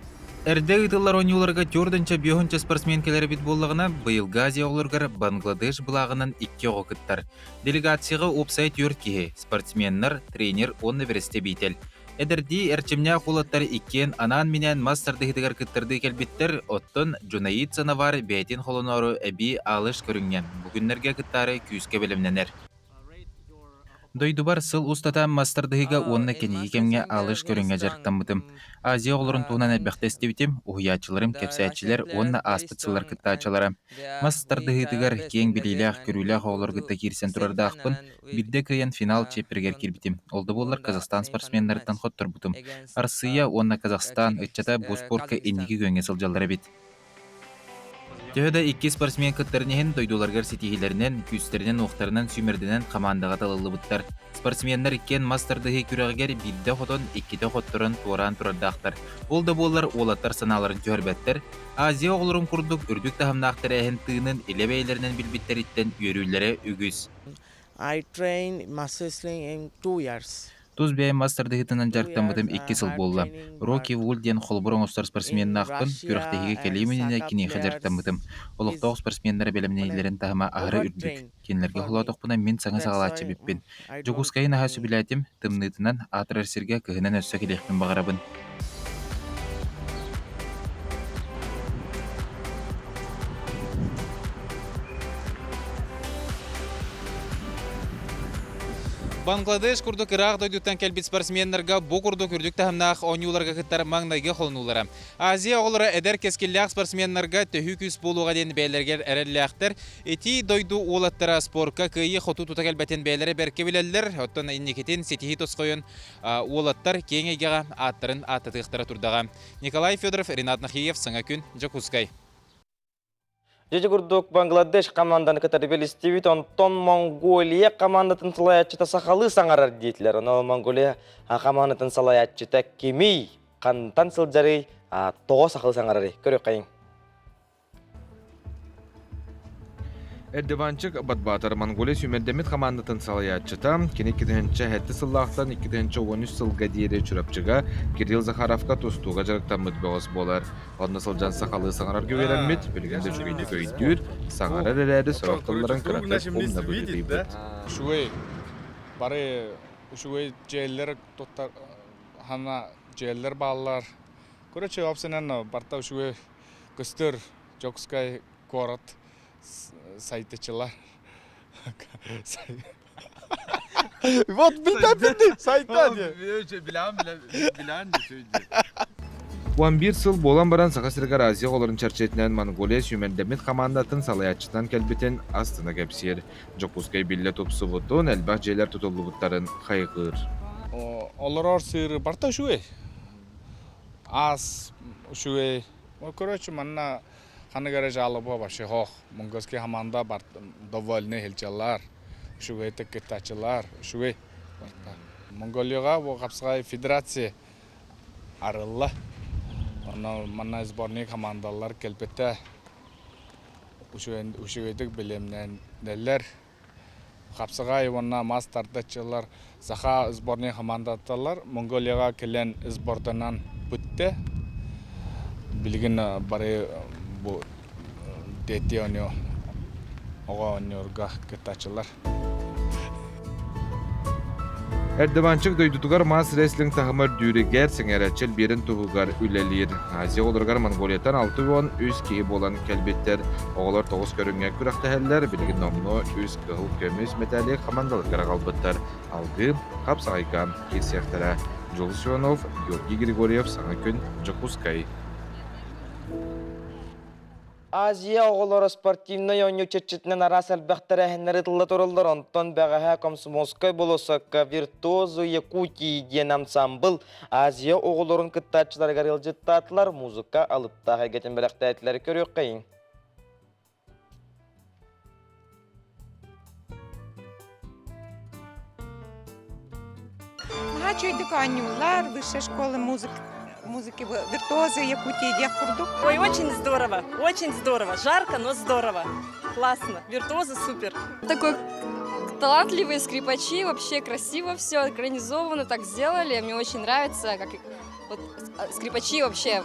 Эрдэ ыытыллар оонньууларга төрдүнчэ биэһүнчэ спортсмен кэлэр эбит буоллаҕына, быйылгы Азия оҕолоругар Бангладеш былааҕынан икки оҕо кыттар. Делегацияҕа уопсай түөрт киһи – спортсменнар, тренер уонна бэрэстэбиитэл. Эдэрдии эрчимнээх уолаттар иккиэн анаан-минээн мас тардыһыытыгар кыттардыы кэлбиттэр, оттон Джунаид Санавар бэйэтин холоноору эбии аалыш көрүҥҥэ бу күннэргэ кыттаары күүскэ бэлэмнэнэр. Дойдубар сыл устата мас тардыһыыга уонна кэнники кэмҥэ аалыш көрүҥҥэ дьарыктаммытым. Азия оҕолорун туһунан элбэхтэ истибитим, уһуйааччыларым, кэпсээччилэр уонна ааспыт сыллар кыттааччылара. Мас тардыһыытыгар киэҥ билиилээх-көрүүлээх оҕолору кытта киирсэн турардаахпын, биирдэ кыайан финал чиэппэригэр киирбитим. Ол да буоллар Казахстан спортсменнарыттан хотторбутум. Арассыыйа уонна Казахстан ыччата бу спорка инники күөҥҥэ сылдьаллар эбит. Төһө да икки спортсмен кыттарын иһин, дойдуларыгар ситиһиилэринэн, күүстэринэн-уохтарынан сүүмэрдэнэн хамаандаҕа талыллыбыттар. Спортсменнар иккиэн мас тардыһыы күрэҕигэр биирдэ хотон, иккитэ хотторон туораан турардаахтар. Ол да буоллар уолаттар санааларын түһэрбэттэр. Азия оҕолорун курдук үрдүк таһымнаах тэрээһин тыынын илэ бэйэлэринэн билбиттэриттэн үөрүүлэрэ үгүс. I trained mass wrestling in 2 years. Тус бэйэм мас тардыһыытынан дьарыктаммытым 2 сыл буолла. Рокки Вуль диэн холобур оҥостор спортсменнаахпын, күрэхтэһиигэ кэлиим иннинэ киниэхэ дьарыктаммытым. Олохтоох спортсменнар бэлэмнэниилэрин таһыма аһары үрдүк. Кинилэргэ холоотохпуна мин саҥа саҕалааччы эбиппин. Дьокуускайы наһаа сөбүлээтим, тымныытынан, аатырар сиргэ кыһынын өссө кэлиэхпин баҕарабын. Бангладеш курдук ыраах дойдуттан кэлбит спортсменнарга бу курдук үрдүк таһымнаах оонньууларга кыттар маҥнайгы холонуулара. Азия оҕолоро эдэр кэскиллээх спортсменнарга төһүү күүс буолуоҕа диэн бэйэлэригэр эрэллээхтэр. Итии дойду уолаттара спорка кыайыы-хотуу тута кэлбэтин бэйэлэрэ бэркэ билэллэр. Оттон инникитин ситиһии тосхойон уолаттар киэҥ эйгэҕэ ааттарын ааттатыахтара турдаҕа. Николай Федоров, Ренат Нахиев, Саҥа күн, Дьокуускай. Дьэ курдук Бангладеш команданы кытары билистибит, онтон Монголия командатын салайааччыта сахалыы саҥарар диэтилэр. Онон Монголия командатын салайааччыта кимий, хантан сылдьарый, тоҕо сахалыы саҥарарый? Көрүөххэйиҥ. Эрдиванчик Батбаатар Монголия сүүмэрдэммит хамаандатын салайааччыта, кини 2007 сыллаахтан 2013 сылга диэри Чурапчыга Кирилл Захаровка тустууга дьарыктаммыт бөҕөс буолар. Онно сылдьан сахалыы саҥарарга үөрэммит, билигин да үчүгэйдик өйдүүр, саҥарар эрээри сорох тылларын кыратык умна быһыытыйбыт. Үчүгэй бары үчүгэй дьиэлэр туттар хана дьиэлэр бааллар. Короче, вообще барта үчүгэй көстөр Дьокуускай куорат сайтычылар. Вот билбэппин сайта 11 сыл буолан баран Саха сиригэр Азия оҕолорун чэрчитинэн Монголия сүүмэрдэммит хамаандатын салайааччытынан кэлбитин астына кэпсиир. Дьокуускай биллэ тупсубутун, элбэх дьиэлэр тутуллубуттарын хайҕыыр. Олорор сыыры барта үчүгэй. Аас үчүгэй. Короче, манна ханнык эрэ жалоба вообще хоох. Монгольский хамаанда довольны сылдьаллар. Үчүгэйдик кыттааччылар, үчүгэй барта. Монголияҕа бу хапсаҕай федерация арылла. Онно манна сборный командалар кэлбитэ. Үчүгэйдик бэлэмнэнэллэр. Хапсаҕай уонна мас тардаччылар Саха сборнай хамаандаталар Монголияҕа кэлэн сборданан бүттэ. Билигин бары бу дети оонньуу оҕо оонньуурга кыттааччылар. Эрдебанчык дойдутугар мас-рестлинг таһыма үрдүүрүгэр сэҥээрээччи элбиирин туһугар үлэлиир. Азия оҕолоругар Монголияттан 63 киһи буолан кэлбиттэр. Оҕолор тоҕус көрүҥҥэ күрэхтэһэллэр, билигин номнуо үс кыһыл көмүс мэтээли хамаандаларыгар аҕалбыттар. Алгыы, хапсаҕайга киирсиэхтэрэ. Дьулус Иванов, Георгий Григорьев, Саҥа күн, Дьокуускай. Азия оҕолоро спортивнай оонньуу чэрчитинэн араас элбэх тэрээһиннэр ыытылла тураллар. Онтон бэҕэһээ Комсомольскай болуоссакка «Виртуозы Якутии» диэн ансаамбыл Азия оҕолорун кыттааччыларыгар ыалдьыттаатылар, музыка алыптаах эйгэтин бэлэхтээтилэр. Көрүөххэйиҥ. Наһаа үчүгэйдик оонньууллар, высшая школа музык, музыки виртуозы Якутии диэх курдук. Ой, очень здорово, очень здорово. Жарко, но здорово. Классно. Виртуозы супер. Такой талантливые скрипачи, вообще красиво все организовано, так сделали. Мне очень нравится, как вот скрипачи вообще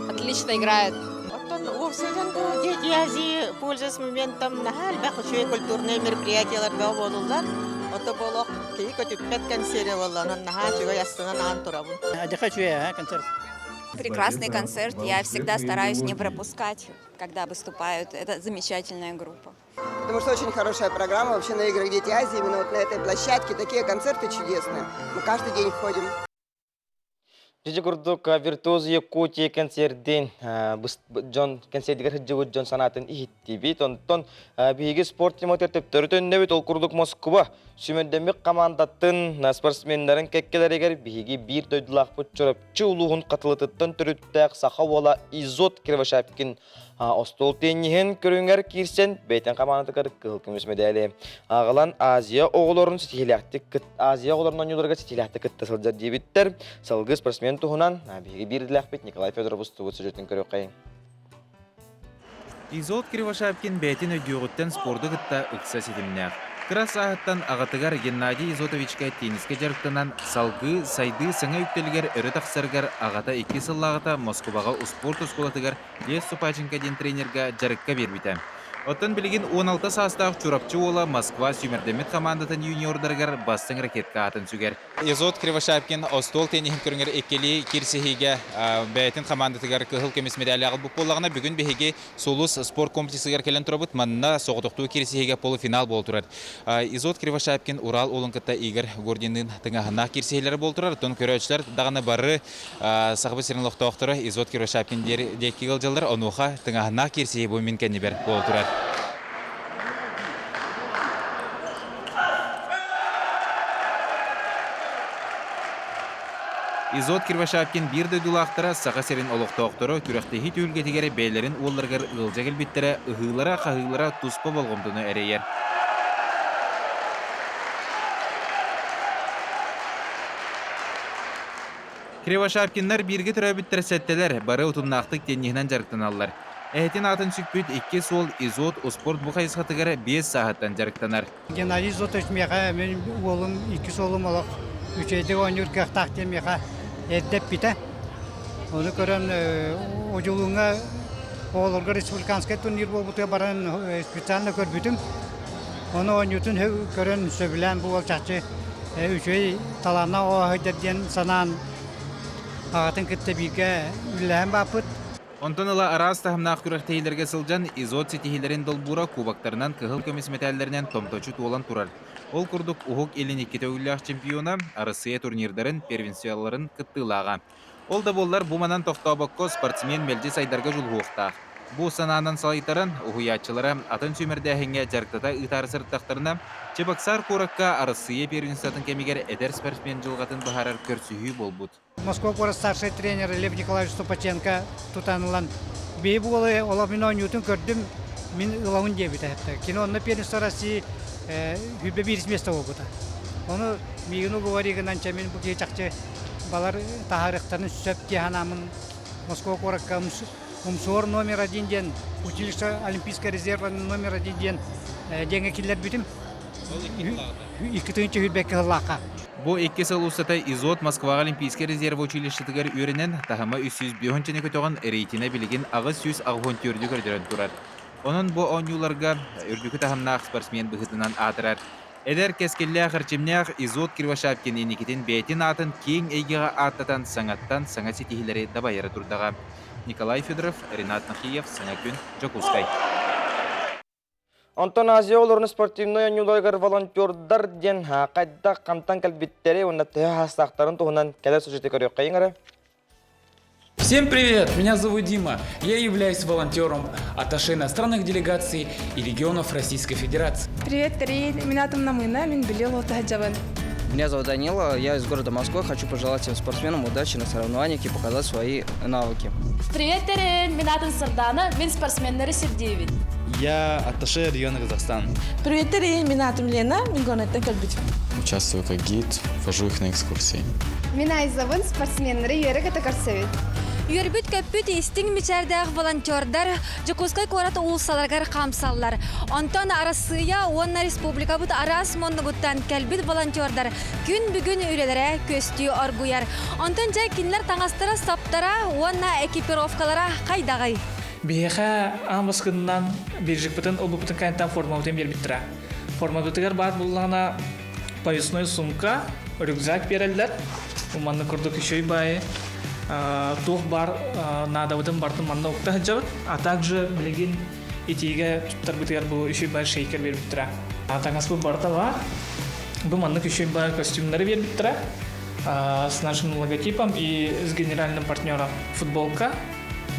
отлично играют. Оттон уопсайынан бу Дети Азии, пользуясь моментом, наһаа элбэх үчүгэй культурнай мероприятиялар бөҕө буолуллар. Ото болох киһи көтүппэт концерт буолла, онон наһаа үчүгэй астынан аан турабын. Адьаха үчүгэй концерт. Прекрасный концерт. Я всегда стараюсь не пропускать, когда выступают. Это замечательная группа. Потому что очень хорошая программа вообще на играх Дети Азии, именно вот на этой площадке такие концерты чудесные. Мы каждый день ходим. Дьэ курдук Виртуоз Якутии кэнсиэрдин дьон кэнсиэрдигэр сылдьыбыт дьон санаатын иһиттибит. Онтон биһиги спорт тематыгар төптөрү төннөбүт. Ол курдук Москва сүүмэрдэммит хамаандатын спортсменнарын кэккэлэригэр биһиги биир дойдулаахпыт Чурапчы улууһун Хатылытыттан төрүттээх саха уола Изот Кривошапкин Остуол тенниһин көрүҥэр киирсэн, бэйтэн хамаандатыгар кыһыл көмүс мэдээли аҕалан Азия оҕолорун ситиһиилээхтик Азия оҕолорун оонньууларыгар ситиһиилээхтик кытта сылдьар диэбиттэр. Салгыы спортсмен туһунан биһиги биир идэлээхпит Николай Федоров устубут сюжетын көрүөххэйиҥ. Изот Кривошапкин бэйэтин өйдүөҕүттэн спорду кытта ыкса ситимнээх. Кыра сааһыттан аҕатыгар Геннадий Изотовичка теннискэ дьарыктанан, салгыы сайдыы саҥа үктэлигэр өрө тахсарыгар аҕата икки сыллааҕыта Москубаҕа успуорт оскуолатыгар Лев Супаченко диэн тренергэ дьарыкка биэрбитэ. Оттон билигин 16 саастаах Чурапчы уола Москва сүүмэрдэммит хамаандатын юниордарыгар бастыҥ ракетка аатын сүгэр. Изот Кривошапкин остуол тенниһин көрүҥэр иккилии киирсиһиигэ бэйэтин хамаандатыгар кыһыл көмүс медали аҕалбыт буоллаҕына, бүгүн биһиги Сулус спорт комплексыгар кэлэн турабыт. Манна соҕотохтуу киирсиһиигэ полуфинал буола турар. Изот Кривошапкин Урал уолун кытта Игорь Гординныын тыҥаһыннаах киирсиһиилэрэ буола турар. Оттон көрөөччүлэр даҕаны бары Сахабыт сирин олохтоохторо Изот Кривошапкин диэки ыалдьаллар, онуоха тыҥааһыннаах киирсии бу мин кэннибэр буола турар. Изот Кривошапкин биир дойдулаахтара Саха сирин олохтоохторо күрэхтэһии түһүлгэтигэр бэйэлэрин уолларыгар ыалдьа кэлбиттэрэ ыһыылара-хаһыылара туспа болҕомтону эрэйэр. Кривошапкиннар бииргэ төрөөбүттэр сэттэлэр, бары утумнаахтык тенниһинэн дьарыктаналлар. Эһэтин аатын сүкпүт икки суол Изот успуорт бу хайысхатыгар биэс сааһыттан дьарыктанар. Геннадий Изотович миэхэ мин уолум икки суолум олох үчүгэйдик оонньуур кыахтаах диэн миэхэ эрдэ эппитэ. Ону көрөн Одьулууҥҥа оҕолорго республиканскай турнир буолбутугар баран специально көрбүтүм. Ону оонньуутун көрөн сөбүлээн бу уол чахчы үчүгэй талааннаах оҕо сылдьар диэн санаан аҕатын кытта бииргэ үлэлэһэн бааппыт. Онтон ыла араас таһымнаах күрэхтэһиилэргэ сылдьан Изот ситиһиилэрин долбуура кубоктарынан кыһыл көмүс мэтээллэринэн томточу туолан турар. Ол курдук Уһук Илин икки төгүллээх чемпиона, Арассыыйа турнирдарын, первенстволарын кыттыылааҕа. Ол да буоллар бу манан тохтообокко спортсмен мэлдьи сайдарга дьулуһуохтаах. Бу санаанан салайтаран, уһуйааччылара атын сүүмэрдээһиҥҥэ дьарыктата ыытаары сырыттахтарына, Чебоксар куоракка Арассыыйа первенствотын кэмигэр эдэр спортсмен дьылҕатын быһаарар көрсүһүү буолбут. Москва куорат старшай тренер Лев Николаевич Ступаченко тутан ылан, бэйи буолай олох мин оонньуутун көрдүм, мин ылабын диэбитэ. Кини онно первенство России сүүрбэ биирис место буолбута. Ону миигин уговори гынан чэ мин бу киһи чахчы балар таһаарыахтарын сөп дии санааммын Москва куоракка Умсуор номер один диэн училище Олимпийскай резерва номер один диэн диэҥҥэ киллэрбитим. 2021 сыллаахха. Бу икки сыл устата Изот Москваҕа Олимпийскай резерв училищетыгар үөрэнэн, таһыма 305 көтөҕөн, рейтинэ билигин 884 көрдөрөн турар. Онон бу оонньууларга үрдүкү таһымнаах спортсмен быһыытынан аатырар. Эдэр кэскиллээх эрчимнээх Изот Кривошапкин инникитин бэйэтин аатын киэҥ эйгэҕэ ааттатан саҥаттан саҥа ситиһиилэри дабайара турдаҕа. Николай Федоров, Ренат Нахиев, Саҥа күн, Дьокуускай. Онтон Азия оҕолорун спортивнай оонньууларыгар волонтердар диэн хайдах хантан кэлбиттэри уонна төһө хаастаахтарын туһунан кэлэр сюжеты көрүөххэйиҥ эрэ. Всем привет! Меня зовут Дима. Я являюсь волонтером, атташе иностранных делегаций и регионов Российской Федерации. Привет, Тарин. Меня там Намына, мин билел Отаджаван. Меня зовут Данила, я из города Москвы. Хочу пожелать всем спортсменам удачи на соревнованиях и показать свои навыки. Привет, Терен! Мин аатым Сардана, мин спортсменнары сирдиибин. Я атташе региона Казахстан. Привет, Терен! Мин аатым Лена, мин Горнайтан кэлбитим. Участвую как гид, вожу их на экскурсии. Мин Айзабын спортсменнары үөрэ көтө көрсөбүт. Үөрбүт-көппүт истиҥ мичээрдээх волонтердар Дьокуускай куорат уулуссаларыгар хаамсаллар. Онтон Арассыыйа уонна республикабыт араас муннугуттан кэлбит волонтердар күн бүгүн үлэлэрэ көстүү оргуйар. Онтон дьэ кинилэр таҥастара-саптара уонна экипировкалара хайдаҕый? Биһиэхэ аан баскынынан биржикпытын ылбыппытын кэнниттэн формабытын биэрбиттэрэ. Формабытыгар баар буллаҕына поясной сумка, рюкзак биэрэллэр. Манна курдук үчүгэй баайы туох баар наадабытын барытын манна укта сылдьабыт. А также билигин итиигэ туттарбытыгар бу үчүгэй баай шейкер биэрбиттэрэ. Таҥаспыт барыта баар. Бу маннык үчүгэй баай костюмнары биэрбиттэрэ. С нашим логотипом и с генеральным партнером футболка.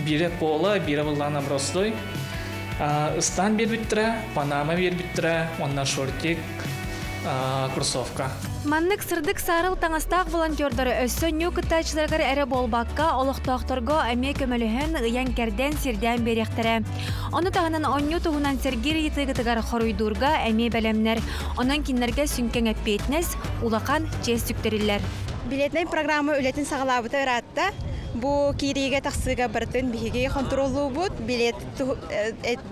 Биирэ поло, биирэ быллаана простой. Ыстаан биэрбиттэрэ, панама биэрбиттэрэ, уонна шортик, кроссовка. Маннык сырдык саарыл таҥастаах волонтердары өссө ньуу кыттааччыларыгар эрэ буолбакка, олохтоохторго эмиэ көмөлөһөн, ыйан-кэрдэн, сирдээн биэриэхтэрэ. Ону таһынан оонньуу туһунан сэргиир ыйытыыгытыгар хоруйдуурга эмиэ бэлэмнэр. Онон кинилэргэ сүҥкэҥ эппиэтинэс, улахан чиэс сүктэриллэр. Билетнэй программа үлэтин саҕалаабыта ыраатта. Бу киириигэ тахсыыга барытын биһиги хонтуруоллуубут, билет,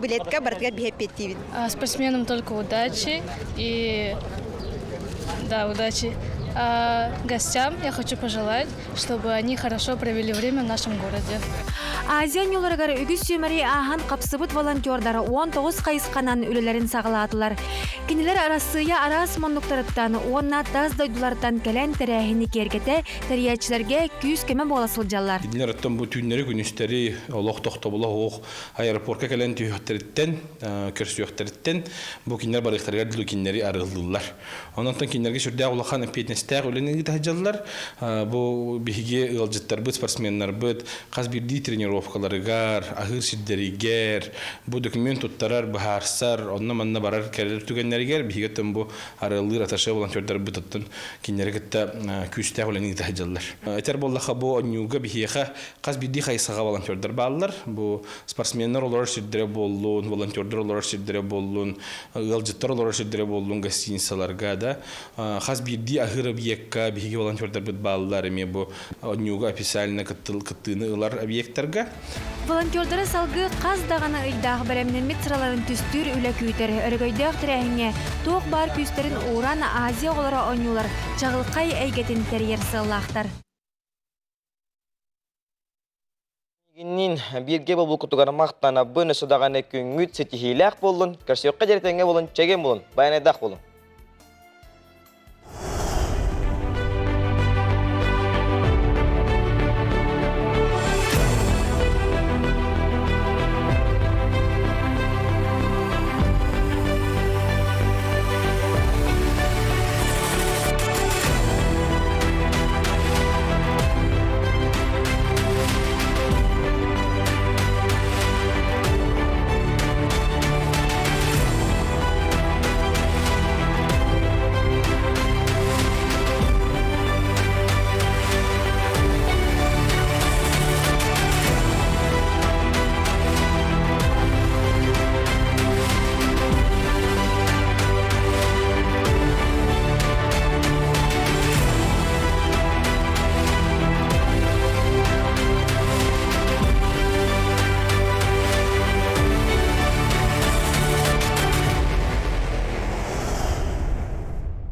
билетка барытыгар биһи эппиэттиибит. Спортсменам только удачи и да, удачи. А гостям я хочу пожелать, чтобы они хорошо провели время в нашем городе. Азия ньуларыгар үгүс сүүмэри ааһан хапсыбыт волонтердар 19 хайысханан үлэлэрин саҕалаатылар. Кинилэр Арассыыйа араас муннуктарыттан уонна тас дойдулартан кэлэн тэрээһини киэргэтэ, тэрийээччилэргэ күүс-көмө буола сылдьаллар. Кинилэр оттон бу түүннэри-күнүстэри олох тохтобула суох аэропорка кэлэн түһүөхтэриттэн, көрсүөхтэриттэн бу кинилэр барыахтарыгар дылы кинилэри арыаллыыллар. Онон кинилэргэ сүрдээх улахан эппиэтинэстээх үлэни ыыта сылдьаллар. Бу биһиги ыалдьыттарбыт, спортсменнарбыт хас биирдии тренировкаларыгар, аһыыр сирдэригэр, бу документ туттарар, быһаарсар, онно-манна барар кэлэр түгэннэригэр биһиги оттон бу арыаллыыр атташе волонтердарбыт оттон кинилэри кытта күүстээх үлэни ыыта сылдьаллар. Этэр буоллахха, бу оонньууга биһиэхэ хас биирдии хайысхаҕа волонтердар бааллар. Бу спортсменнар олорор сирдэрэ буоллун, волонтердар олорор сирдэрэ буоллун, ыалдьыттар олорор сирдэрэ буоллун гостиницаларга да хас биирдии аһыыр объекка биһиги волонтердарбыт бааллар эмиэ бу оонньууга официально кыттыыны ылар объектарга. Волонтердары салгыы хас даҕаны ыйдаах бэлэмнэммит сыраларын түстүүр үлэ күүтэр. Өрөгөйдөөх тэрээһиҥҥэ туох баар күүстэрин ууран Азия оҕолоро оонньуулар чаҕылхай эйгэтин тэрийэр сыаллаахтар. Миигинниин бииргэ буолбуккутугар махтанабын, өссө даҕаны күҥҥүт ситиһиилээх буоллун, көрсүөххэ диэри тэҥҥэ буолун, чэгиэн буолун, байанайдаах буолун.